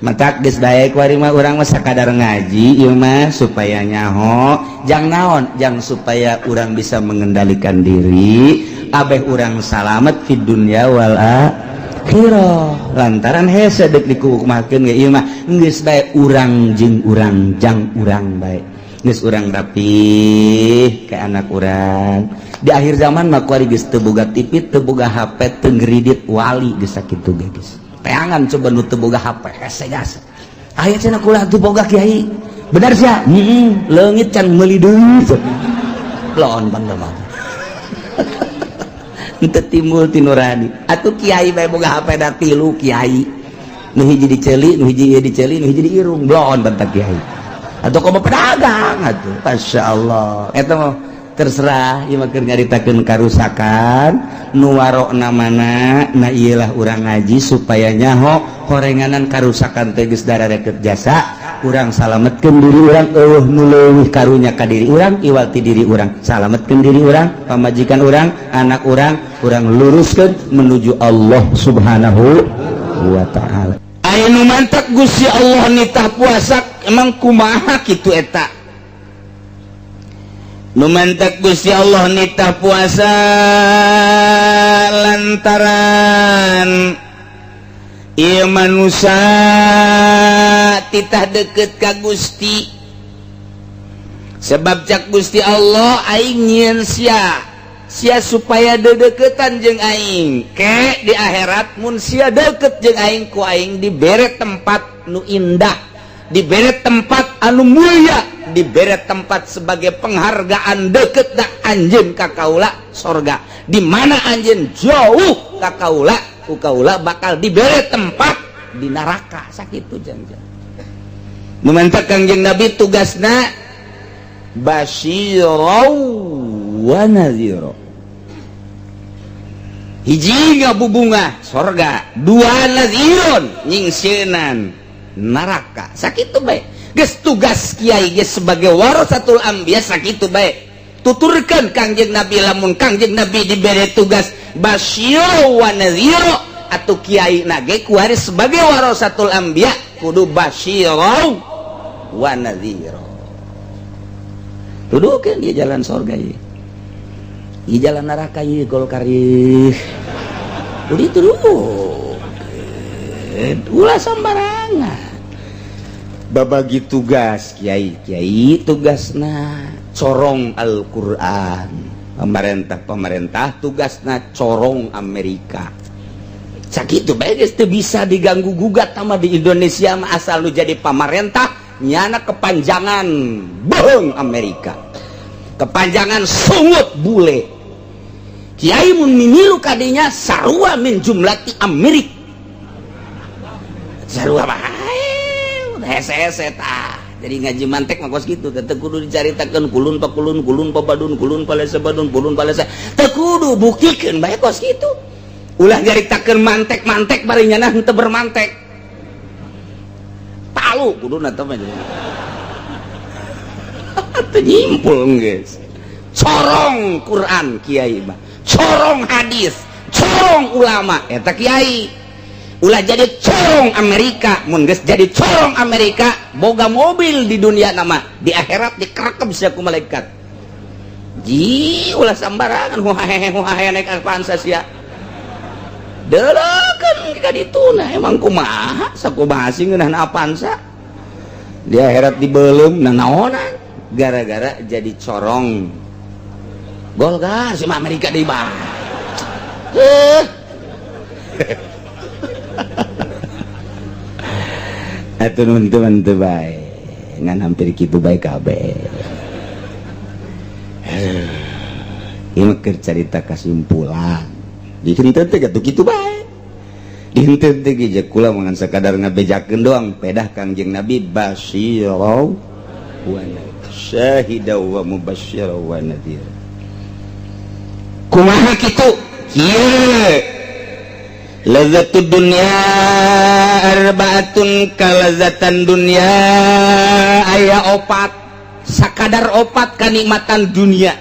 Matak geus bae kuari mah urang mah sakadar ngaji ieu mah supaya nyaho jang naon, jang supaya urang bisa mengendalikan diri, abeh urang salamet fid dunya wal akhirah. Lantaran hese deuk dikukumakeun ge ieu mah geus bae urang jeung urang jang urang bae. Geus urang rapih ke anak urang. Di akhir zaman mah kuari geus teu boga TV, teu boga HP, teu ngredit wali geus sakitu ge geus. Teangan coba nu teu boga HP hese jasa. Aya cenah kula teu boga kiai. Bener sia? Heeh, leungit can meuli deui. Lon pan mah. Henteu timbul ti nurani. Atuh kiai bae boga HP da tilu kiai. Nu hiji diceuli, nu hiji ieu diceuli, nu hiji di irung. Blon bentak kiai. Atau komo pedagang atuh. Masya Allah. Eta mah terserah ieu mah keur nyaritakeun karusakan nu warokna mana. Nah iyalah urang ngaji supaya nyaho horenganan karusakan teh geus darareukeup jasa. Urang salametkeun diri urang, eueuh nu leuwih karunya ka diri urang iwal ti diri urang. Salametkeun diri urang, pamajikan urang, anak urang, urang luruskeun menuju Allah Subhanahu wa taala. Aya nu mantak Gusti Allah nitah puasa emang kumaha kitu eta? Nu mantak Gusti Allah nitah puasa lantaran ieu manusia titah deket ka Gusti. Sebab cak Gusti Allah, aing nyieun sia sia supaya dedeketan jeung aing. Ke di akhirat mun sia deket jeung aing, ku aing dibere tempat nu indah, dibere tempat anu mulia, dibere tempat sebagai penghargaan deket da anjeun ka kaula, sorga. Di mana anjeun jauh ka kaula, ku kaula bakal dibere tempat di neraka. Sakitu jang-jang. Nu mantak Kangjeng Nabi tugasna basyirau wa nadhira. Hiji ngabubungah sorga, dua nadhirun nyingsieunan neraka. Sakitu bae geus tugas kiai geus sebagai warasatul anbiya. Sakitu bae tuturkeun Kangjeng Nabi. Lamun Kangjeng Nabi dibere tugas basyiro wa nadhiro, atau kiai nage kuari sebagai warasatul anbiya kudu basyiro wa nadhiro. Tuduhkeun dia jalan sorga ieu, ieu jalan neraka ieu Golkar ieu. Kudu dituduhkeun ulah sembarangan. Babagi tugas kiai, kiai tugasna corong Al-Qur'an, pemerintah pemerintah tugasna corong Amerika. Sakitu bae geus teu bisa diganggu gugat sama di Indonesia mah. Asal lu jadi pamarentah, nyana kepanjangan bohong Amerika, kepanjangan sungut bule. Kiai mun mimilu kadinya sarua min jumlati Amerika, sarua bae hese-hese tah. Jadi ngaji mantek mah kos kitu, teu kudu dicaritakeun kulun pa kulun, kulun pa badun, kulun palesa badun, kulun palesa, teu kudu, buktikeun bae kos kitu. Ulah nyaritakeun mantek-mantek bari nyana henteu bermantek. Palu kuduna teh mah teu nyimpul geus. Corong Quran kiai mah, corong hadis, corong ulama eta kiai. Ulah jadi corong Amerika. Mun geus jadi corong Amerika, boga mobil di dunia nama, di akhirat dikerekep sia ku malaikat. Ji ulah sambarangan huhahehe huhahehe naik Avanza sia. Deuleukeun ka dituna emang kumaha sakumaha sih ngeunah Avanza. Di akhirat dibeuleum nanaonan gara-gara jadi corong Golkar si Amerika di bah. Atuh nuhun teman teu bae. Ngan hampir kitu bae kabeh. Ieu mah keur carita kasimpulan. Di henteu teh atuh kitu bae. Di henteu teh ge kula mah ngan sakadar ngabejakeun doang pedah Kangjeng Nabi basyirau wa syahida wa mubasysyira wa nadhira. Kumaha kitu? Kieu lazzatud dunya arbaatun kalazatan dunya aya opat sakadar opat kanikmatan dunia.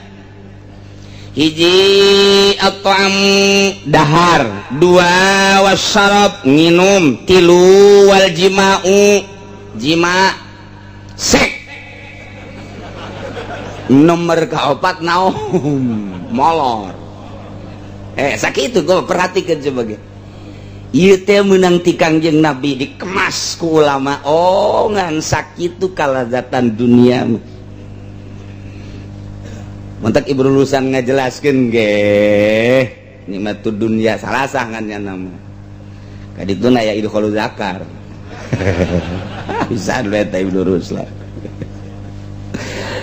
Hiji at-ta'am dahar, dua wasyarab nginum, tilu wal jima'u jima sek, nomor kaopat naum molor. Sakitu gua perhatikan sebagai ieu teh meunang ti Kangjeng Nabi dikemas ku ulama. Oh ngan sakitu kalazatan dunia. Mentak Ibnu Lusan ngajelaskeun ge nikmatud dunya salah ngan nya nama. Kadituna aya idkhulul zakar. Bisa eta Ibnu Ruslan.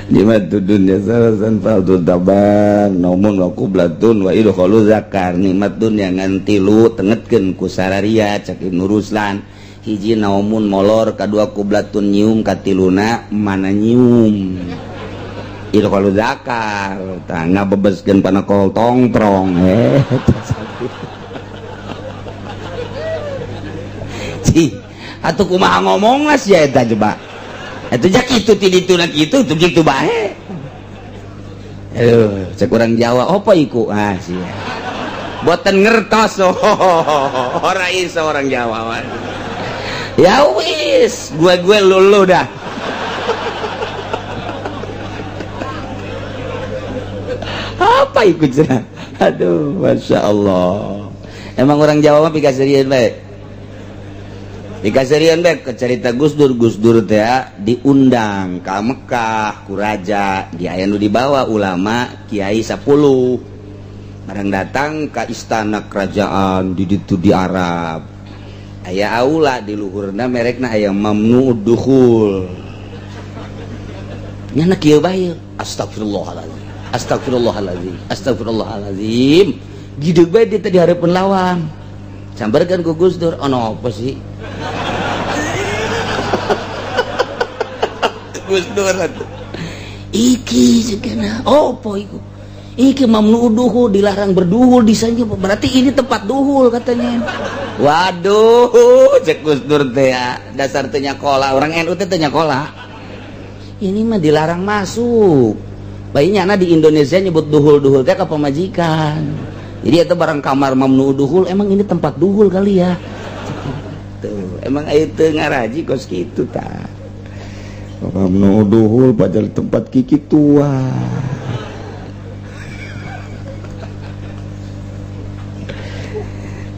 Nikmatud dunya salasan fardhu taban naumun wa qublatun wa idkhulul zakar. Nikmat dunya ngan tilu tengetkeun ku sararia cak Ibnu Ruslan. Hiji naumun molor, kadua qublatun nyium, katiluna mana nyium. Idkhulul zakar tah ngabebeskeun panakol tongtrong. Cih, atuh kumaha ngomong sia eta coba. Atuh jak kitu ti ditu na kitu tuh kitu bae. Aduh, cek urang Jawa apa iku? Ah sia. Boten ngertos. Ora iso orang Jawa. Ya wis, gue lulu dah. Apa ikut cenah? Aduh, masya Allah. Emang orang Jawa mah pikaserian bae. Pikaserian bae ke cerita Gus Dur, Gus Dur teh diundang ka Mekah ku raja, di aya nu dibawa ulama kiai 10. Barang datang ka istana kerajaan di ditu di Arab. Aya aula di luhurna merekna aya mamnu dukhul. Nyana kieu bae. Astagfirullahalazim. Astagfirullahalazim. Astagfirullahalazim. Gideg bae dia tadi hareupeun lawang. Sambarkeun ku Gus Dur, ono apa sih? Gus Dur atuh. Iki segana opo iku? Iki mamnu duhul, dilarang berduhul di sana. Berarti ini tempat duhul katanya. Waduh, cek Gus Dur teh ya, dasar teu nyakola, orang NU teh teu nyakola. Ini mah dilarang masuk. Bayinya di Indonesia nyebut duhul-duhul teh ka pamajikan. Jadi itu barang kamar mamnu duhul, emang ini tempat duhul kali ya. Tuh, emang aya teu ngaraji kos kitu tah. Mamnu duhul padahal tempat kiki tua.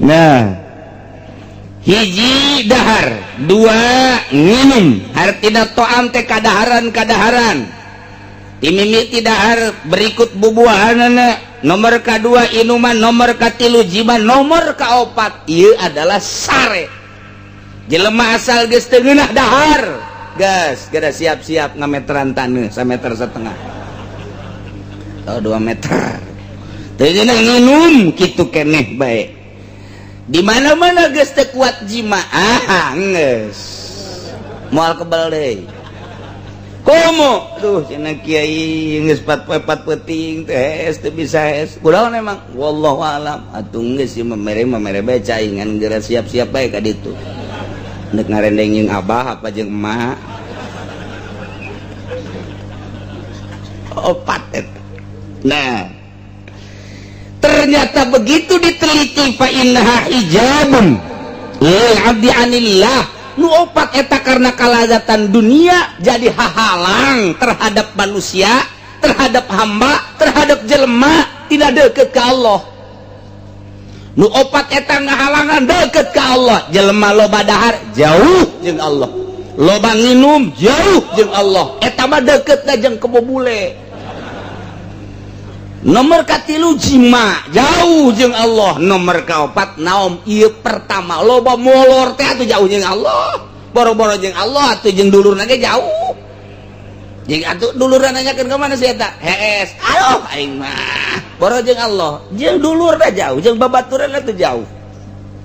Nah, hiji dahar, dua nginum, hartina to'am teh kadaharan-kadaharan. Timimiti dahar berikut bubuahanana, nomor kedua inuman, nomor katilu jima, nomor kaopat ieu adalah sare. Jelema asal geus teu ngeunah dahar, gas geus siap-siap ngameteran taneuh sameter setengah atau 2 meter. Teu ngeunah nginum kitu keneh bae. Di mana-mana geus teu kuat jima, ah geus moal kebal deui. Komo tuh cenah kiai geus 4 poe 4 peuting teh teu bisa es. Kunaon emang? Wallahu alam. Atuh geus ieu mere bae caingan geura siap-siap bae ka ditu. Nek ngarendeng jeung abah apa jeung emak. Opat eta. Nah, ternyata begitu diteliti fa innaha hijabun lil abdi anillah. Nu opat eta karena kalazatan dunia jadi hahalang terhadap manusia, terhadap hamba, terhadap jelema tidak deket ke Allah. Nu opat eta ngahalangan deket ke Allah. Jelema loba dahar jauh jeung Allah, loba nginum jauh jeung Allah. Eta mah deketna jeung kebobule. Nomor katilu jima jauh jeung Allah. Nomor kaopat naom ieu pertama loba molor teh atuh jauh jeung Allah, boro-boro jeung Allah atuh jeung dulurna ge jauh. Jeung atuh dulurna nanyakeun ka mana si eta? Hees. Aduh aing mah. Boro jeung Allah, jeung dulurna jauh, jeung babaturanna teu jauh.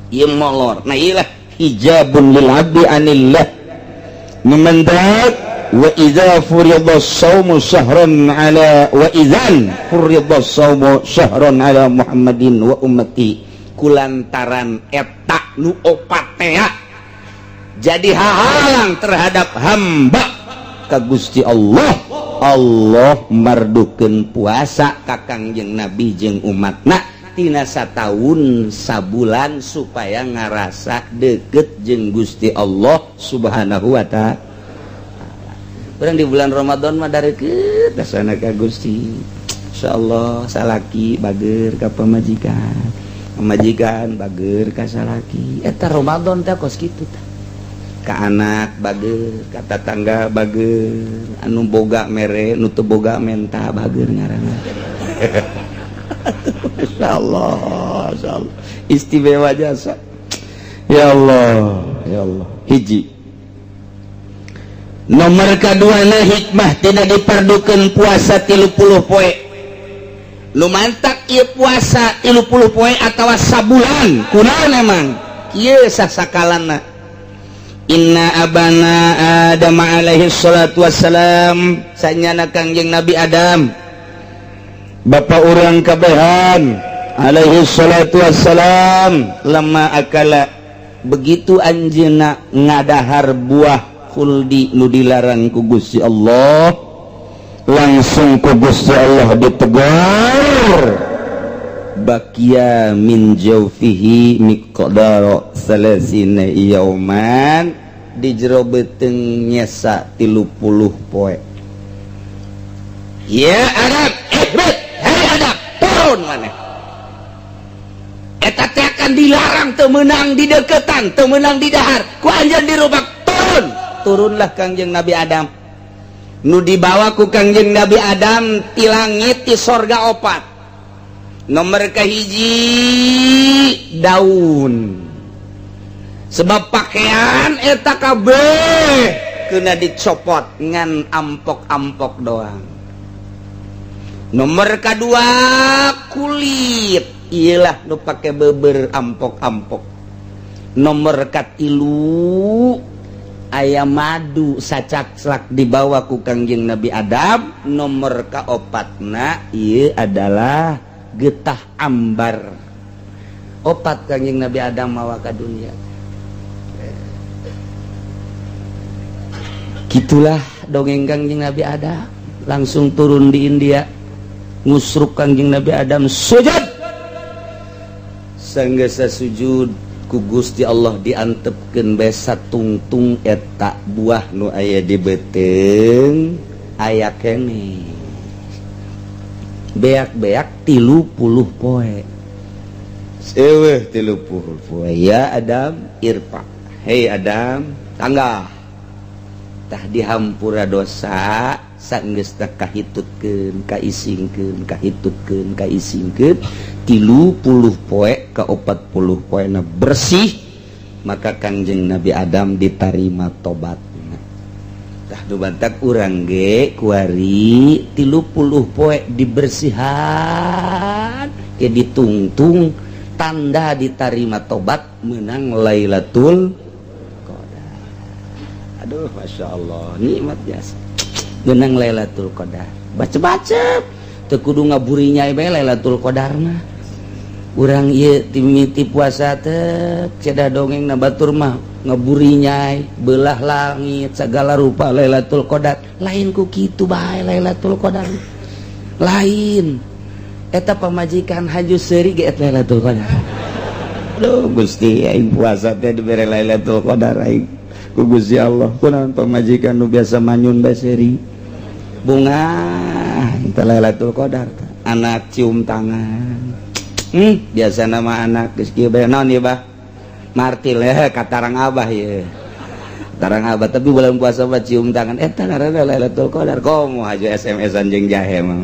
Ieu molor. Nah ieu lah hijabun lil abdi anillah. Memendak wa idza furida shaumu syahran ala wa idzan furida shaumu syahran ala Muhammadin wa ummati, kulantaran eta nu opat teh jadi hahalang terhadap hamba ka Gusti Allah. Allah mardukeun puasa ka Kangjeng Nabi jeung umatna tina sataun sabulan supaya ngarasa deket jeung Gusti Allah Subhanahu wa ta'ala. Urang di bulan Ramadan mah deukeut sana ka Gusti. Insyaallah salaki bager ka pamajikan, pamajikan bager ka salaki. Eta Ramadan teh kos kitu tah. Ka anak bager, ka tatangga bager, anu boga mere, nu teu boga menta bager ngaranna. Insyaallah, insyaallah istimewa jasa. Ya Allah, ya Allah. Hiji nomor kaduana, hikmah tidak diperdukeun puasa 30 poe. Lumantak ieu puasa 30 poe atawa sabulan, kunaon emang kieu sasakalana? Inna abana Adam alaihi salatu wassalam, sanyana Kangjeng Nabi Adam, bapak urang kabehan, alaihi salatu wassalam, lamma akala, begitu anjeunna ngadahar buah khuldi nu dilarang ku Gusti Allah, langsung ku Gusti Allah ditegur, bakia min jawfihi miqdara salasina yauman, di jero beuteung nyesa 30 poe. Ya Adam, ihbit, hei Adam, turun maneh. Eta teh akan dilarang, teu meunang di deketan, teu meunang di dahar, ku anjeun dirubak turun. Turunlah Kangjeng Nabi Adam, nu dibawa ku Kangjeng Nabi Adam ti langit, ti sorga opat. Nomor kahiji daun, sebab pakaian eta kabeh kena dicopot, ngan ampok-ampok doang. Nomor kedua kulit, iyalah nu pake beber ampok-ampok. Nomor katilu aya madu sacakslak dibawa ku Kangjeng Nabi Adam. Nomor kaopatna ieu adalah getah ambar. Opat Kangjeng Nabi Adam mawa ka dunia. Gitulah dongeng Kangjeng Nabi Adam. Langsung turun di India, ngusruk Kangjeng Nabi Adam sujud, sanggesa sujud ku Gusti Allah diantepkeun bae satungtung eta buah nu aya di beuteung aya keneh beak-beak 30 poe. Seweh 30 poe. Ya Adam irfa, hei Adam tangga. Tah dihampura dosa sanggeus teh kahitutkeun kaisingkeun kahitutkeun kaisingkeun 30 poe ka 40 poena bersih, maka Kangjeng Nabi Adam ditarima tobatna. Tah nu bantak urang ge kuari 30 poe dibersihan ke ditungtung, tanda ditarima tobat menang Lailatul Qadar. Aduh, Masya Allah, nikmat jasa menang Lailatul Qadar. Baca-baca teu kudu ngaburinya bae Lailatul Qadar mah. Urang ieu timiti puasa teh cedah dongeng na batur mah ngaburinyai belah langit segala rupa Lailatul Qadar. Lain ku kitu bae Lailatul Qadar. Lain eta pamajikan haju seuri ge eta Lailatul Qadar. Aduh Gusti, aing puasa teh dibere Lailatul Qadar aing ku Gusti Allah. Kunaon pamajikan nu biasa manyun bae seuri bunga eta Lailatul Qadar. Anak cium tangan. Biasa nama anak geus kieu bae naon ieu bah? Martil ya katarang abah ye. Tarang abah tapi bulan puasa mah cium tangan eta ngaranna Lailatul Qadar. Komo haju SMS-an jeung jahe mah.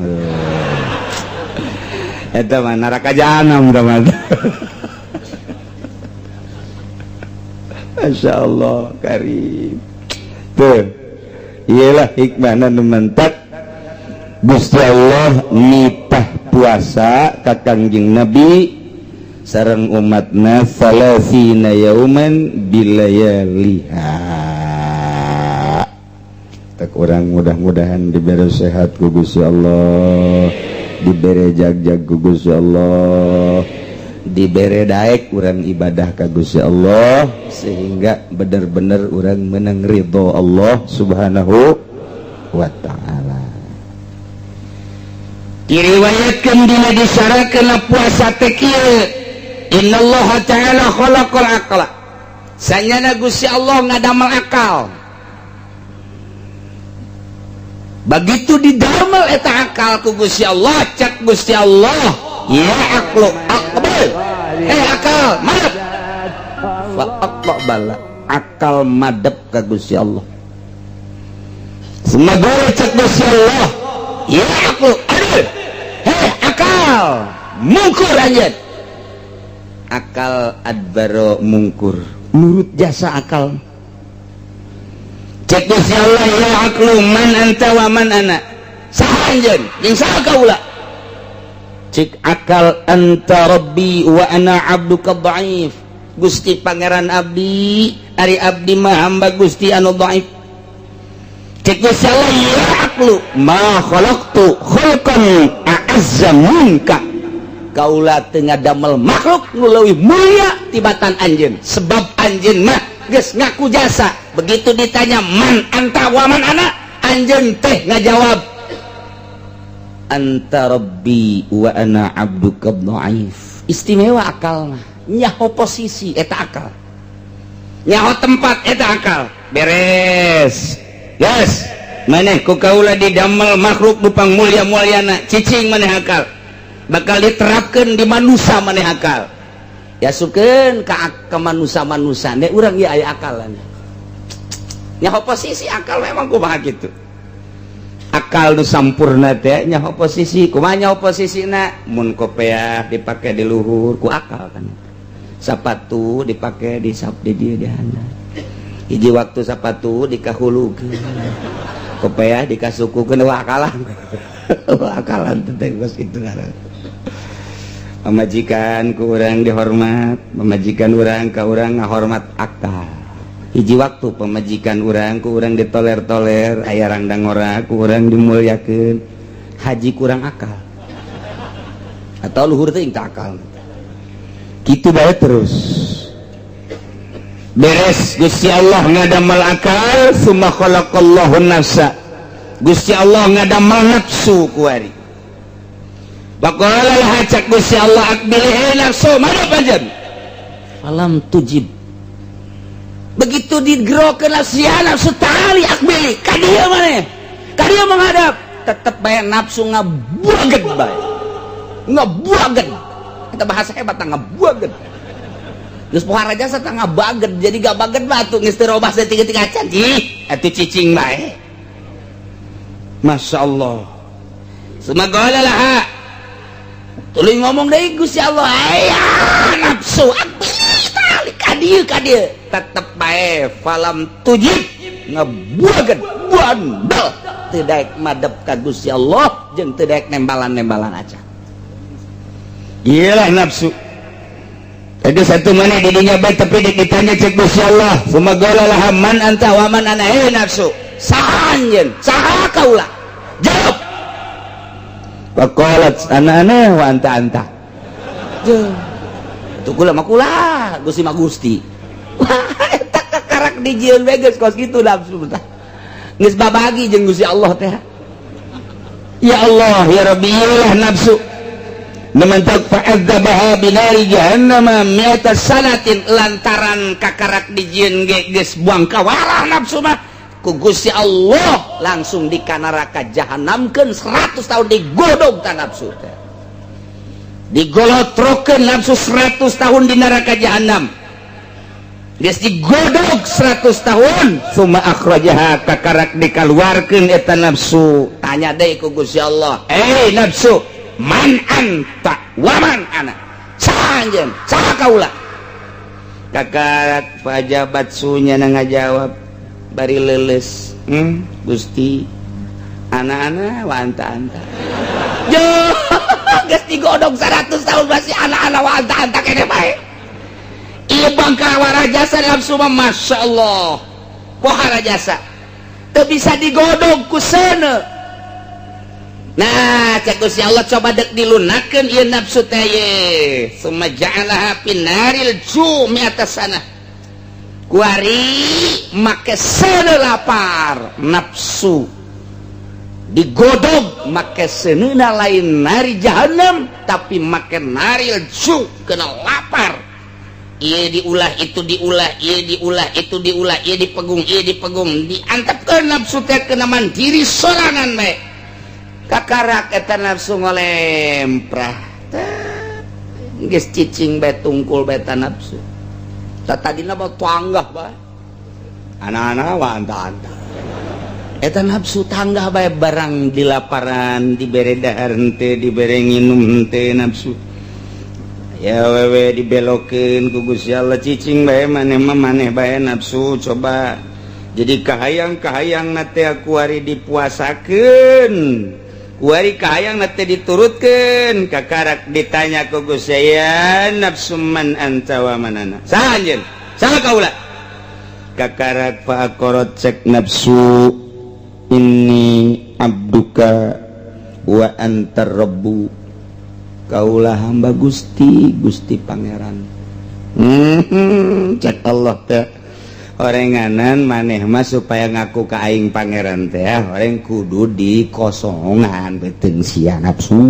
Eta mah neraka jahanam tah mah. Masya Allah karim. Tuh. Iyalah hikmahna nu mantak Gusti Allah nitah puasa ka Kangjeng Nabi sareng umatna salasina yauman bilayaliha. Tak urang mudah-mudahan diberi sehat ku Gusti Allah, diberi jag-jag ku Gusti Allah, dibere daek urang ibadah ka Gusti Allah, sehingga bener-bener urang menang ridho Allah Subhanahu wa Ta'ala. Diriwayatkan dina disarakeun puasa teh kieu: Innallaha ta'ala khalaqal aqla, sanyana Gusti Allah ngadamel akal. Begitu didamel eta akal ku Gusti Allah, cak Gusti Allah, ya aqlu aqbal, eh akal madep. Fa aqbala, akal madep ka Gusti Allah. Semoga cek Gusti Allah, ya aqlu adil, hei akal mungkur anjeun. Akal adbaro, mungkur, nurut jasa akal. Cek Gusti Allah, ya aqlu man anta wa man ana, saha anjeun jeung saha kaula? Cek akal, anta rabbi wa ana abduka dhaif. Gusti Pangeran abdi, ari abdi mah hamba Gusti anu dhaif. Cek Gusti Allah, ya aqlu ma khalaqtu khalqan a'azza minka, kaula teu ngadamel makhluk nu leuwih mulia tibatan anjeun, sebab anjeun mah geus ngaku jasa. Begitu ditanya man anta wa man ana, anjeun teh ngajawab anta rabbi wa ana abduka dhaif. Istimewa akal mah, nyaho posisi eta akal, nyaho tempat eta akal. Beres, yes, maneh ku kaula didamel makhluk nu pang mulia mulyana. Cicing maneh akal, bakal diterapkan di manusia. Maneh akal yasukeun ka manusia-manusia ne urang ieu aya akalan, nyaho posisi. Akal memang kumaha kitu, akal nu sampurna teh nyaho posisi. Kumaha nyaho posisina? Mun kopeah dipake di luhur ku akal kan, sapatu dipake di sap di dieu di handap, hiji waktu sapatu dikahulukeun, kopeah dikasukukeun. Wah, akalan, wah, akalan teh geus kitu ngaran. Pamajikan ku urang dihormat, pamajikan urang ka urang ngahormat akal. Hiji waktu pamajikan urang ku urang ditoler-toler, aya rangdang ora ku urang dimuliakeun, haji kurang akal atau luhur teuing teh akal. Kitu bae terus. Beres Gusti Allah ngadamel akal, summa khalaqallahu nafsa, Gusti Allah ngadamel nafsu kuari. Faqala laha, cak Gusti Allah, aqbili nafsu, madep anjeun. Falam tujib. Begitu digerokeun nafsu, ya nafsu ta'ali aqbili, ka dieu maneh, ka dieu menghadap, tetep bae nafsu ngabuaget bae, ngabuaget. Kita bahasa hebat ngabuaget. Geus pohara jasa teh ngabaget, jadi gabaget mah atuh geus teu robah saeutik-eutik acan. Ih, atuh cicing bae. Masya Allah. Summa qala laha, tuluy ngomong deui Gusti Allah, aya nafsu aqbili, ka dieu, ka dieu, tetep bae falam tujib, ngebuaget, bandel, teu daek madep ka Gusti Allah jeung teu daek nembalan-nembalan aja. Iyalah nafsu. Jadi satu mana didinya baik, tapi ditanya cek Gusti Allah. Summa qala laha man anta wa man ana, eh nafsu. Saha anjeun? Saha kaula? Jawab. Faqalat ana ana wa anta anta. Itu kula mah kula, Gusti mah Gusti. Wah, eta kakarak dijieun we geus kos kitu nafsu tah. Geus babagi jeung Gusti Allah teh. Ya Allah, ya Rabbi, iyalah nafsu. Nemantak fa'adzabaha binari jahannama mi'ata sanatin, lantaran kakarak dijieun ge geus buang kawalah nafsu mah, ku Gusti Allah langsung di neraka jahanamkeun 100 tahun, digodog ta nafsu teh, digolotrokeun nafsu 100 tahun di neraka jahanam. Geus digodog 100 tahun, summa akhrajaha, kakarak dikaluarkeun eta nafsu, tanya deui ku Gusti Allah, eh nafsu, man anta wa man ana, saha anjeun, saha kaula? Kakarak fajabat sunya ngajawab. Bari leuleus, Gusti, ana ana wa anta anta. Yo, geus digodog 100 tahun masih ana ana wa anta anta kene bae. Ieu bangka jasa nafsu mah, Masya Allah. Pohara jasa teu bisa digodog ku seuneu. Nah, cek Gusti Allah, coba dek dilunakeun ieu nafsu teh ye. Summa ja'alaha finnaril ju' mi'ata sanah. Kuari make seuneu lapar, nafsu digodog make seuneuna lain nari jahanam, tapi make naril ju' kena lapar. Ieu diulah, itu diulah, ieu diulah, itu diulah, ieu dipegung, ieu dipegung, diantepkeun nafsu teh kena mandiri sorangan bae. Kakarak eta nafsu ngolemprah. Geus cicing bae, tungkul bae eta nafsu. Tadina mah tanggah bae. Ana ana wa anta anta. Eta nafsu tanggah bae barang dilaparan, dibere dahar henteu, dibere nginum henteu nafsu. Ya wewe dibelokeun ku Gusti Allah, cicing bae maneh mah, maneh bae nafsu coba. Jadi kahayang-kahayang na teh kuari dipuasakeun. Kuari kahayang na teh diturutkeun, kakarak ditanya ku Gusti, ya nafsu man anta wa man ana. Saha anjeun? Saha kaula? Kakarak fa aqarrat, cek nafsu, inni abduka wa antar rabbu, kaulah hamba Gusti, Gusti Pangeran. Cek Allah teh, orenganan maneh mah supaya ngaku ka aing pangeran teh orang kudu dikosongan beuteung sia nafsu.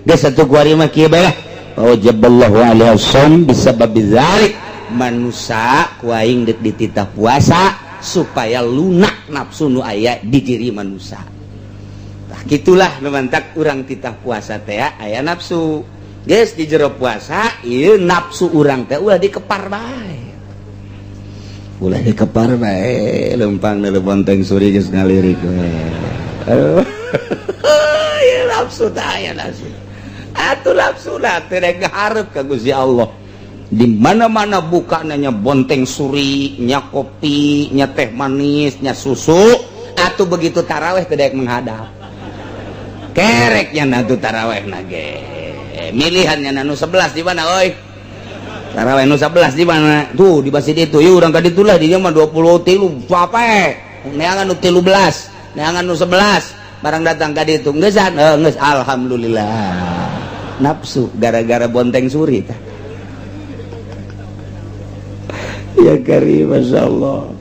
Geus satu kuari mah kieu bae lah, wajaballahu alaihi shaum bisababi dzalik. Manusa ku aing deuk dititah puasa supaya lunak nafsu nu aya di diri manusia. Tah, gitulah nu mantak urang titah puasa teh aya nafsu. Geus di jero puasa ieu nafsu urang teh ulah dikepar bae, ulah dikepar bae. Lempang dari bonteng suri geus ngalirik we. Ya nafsu teh aya nafsu atuh, nafsu lah teh rek hareup ka Gusti Allah. Di mana-mana buka nanya bonteng suri nya, kopi nya, teh manis nya, susu atau begitu taraweh tidak menghadap kereknya nanti taraweh nage milihannya nu 11 di mana oi, taraweh nu 11 di mana tuh? Di masjid itu. Yuk urang ka ditu lah, di mah 23 sampai neangan nu 13, neangan nu 11. Barang datang ka ditu, geus geus, alhamdulillah. Nafsu gara-gara bonteng suri tah. Ya karim, Masya Allah.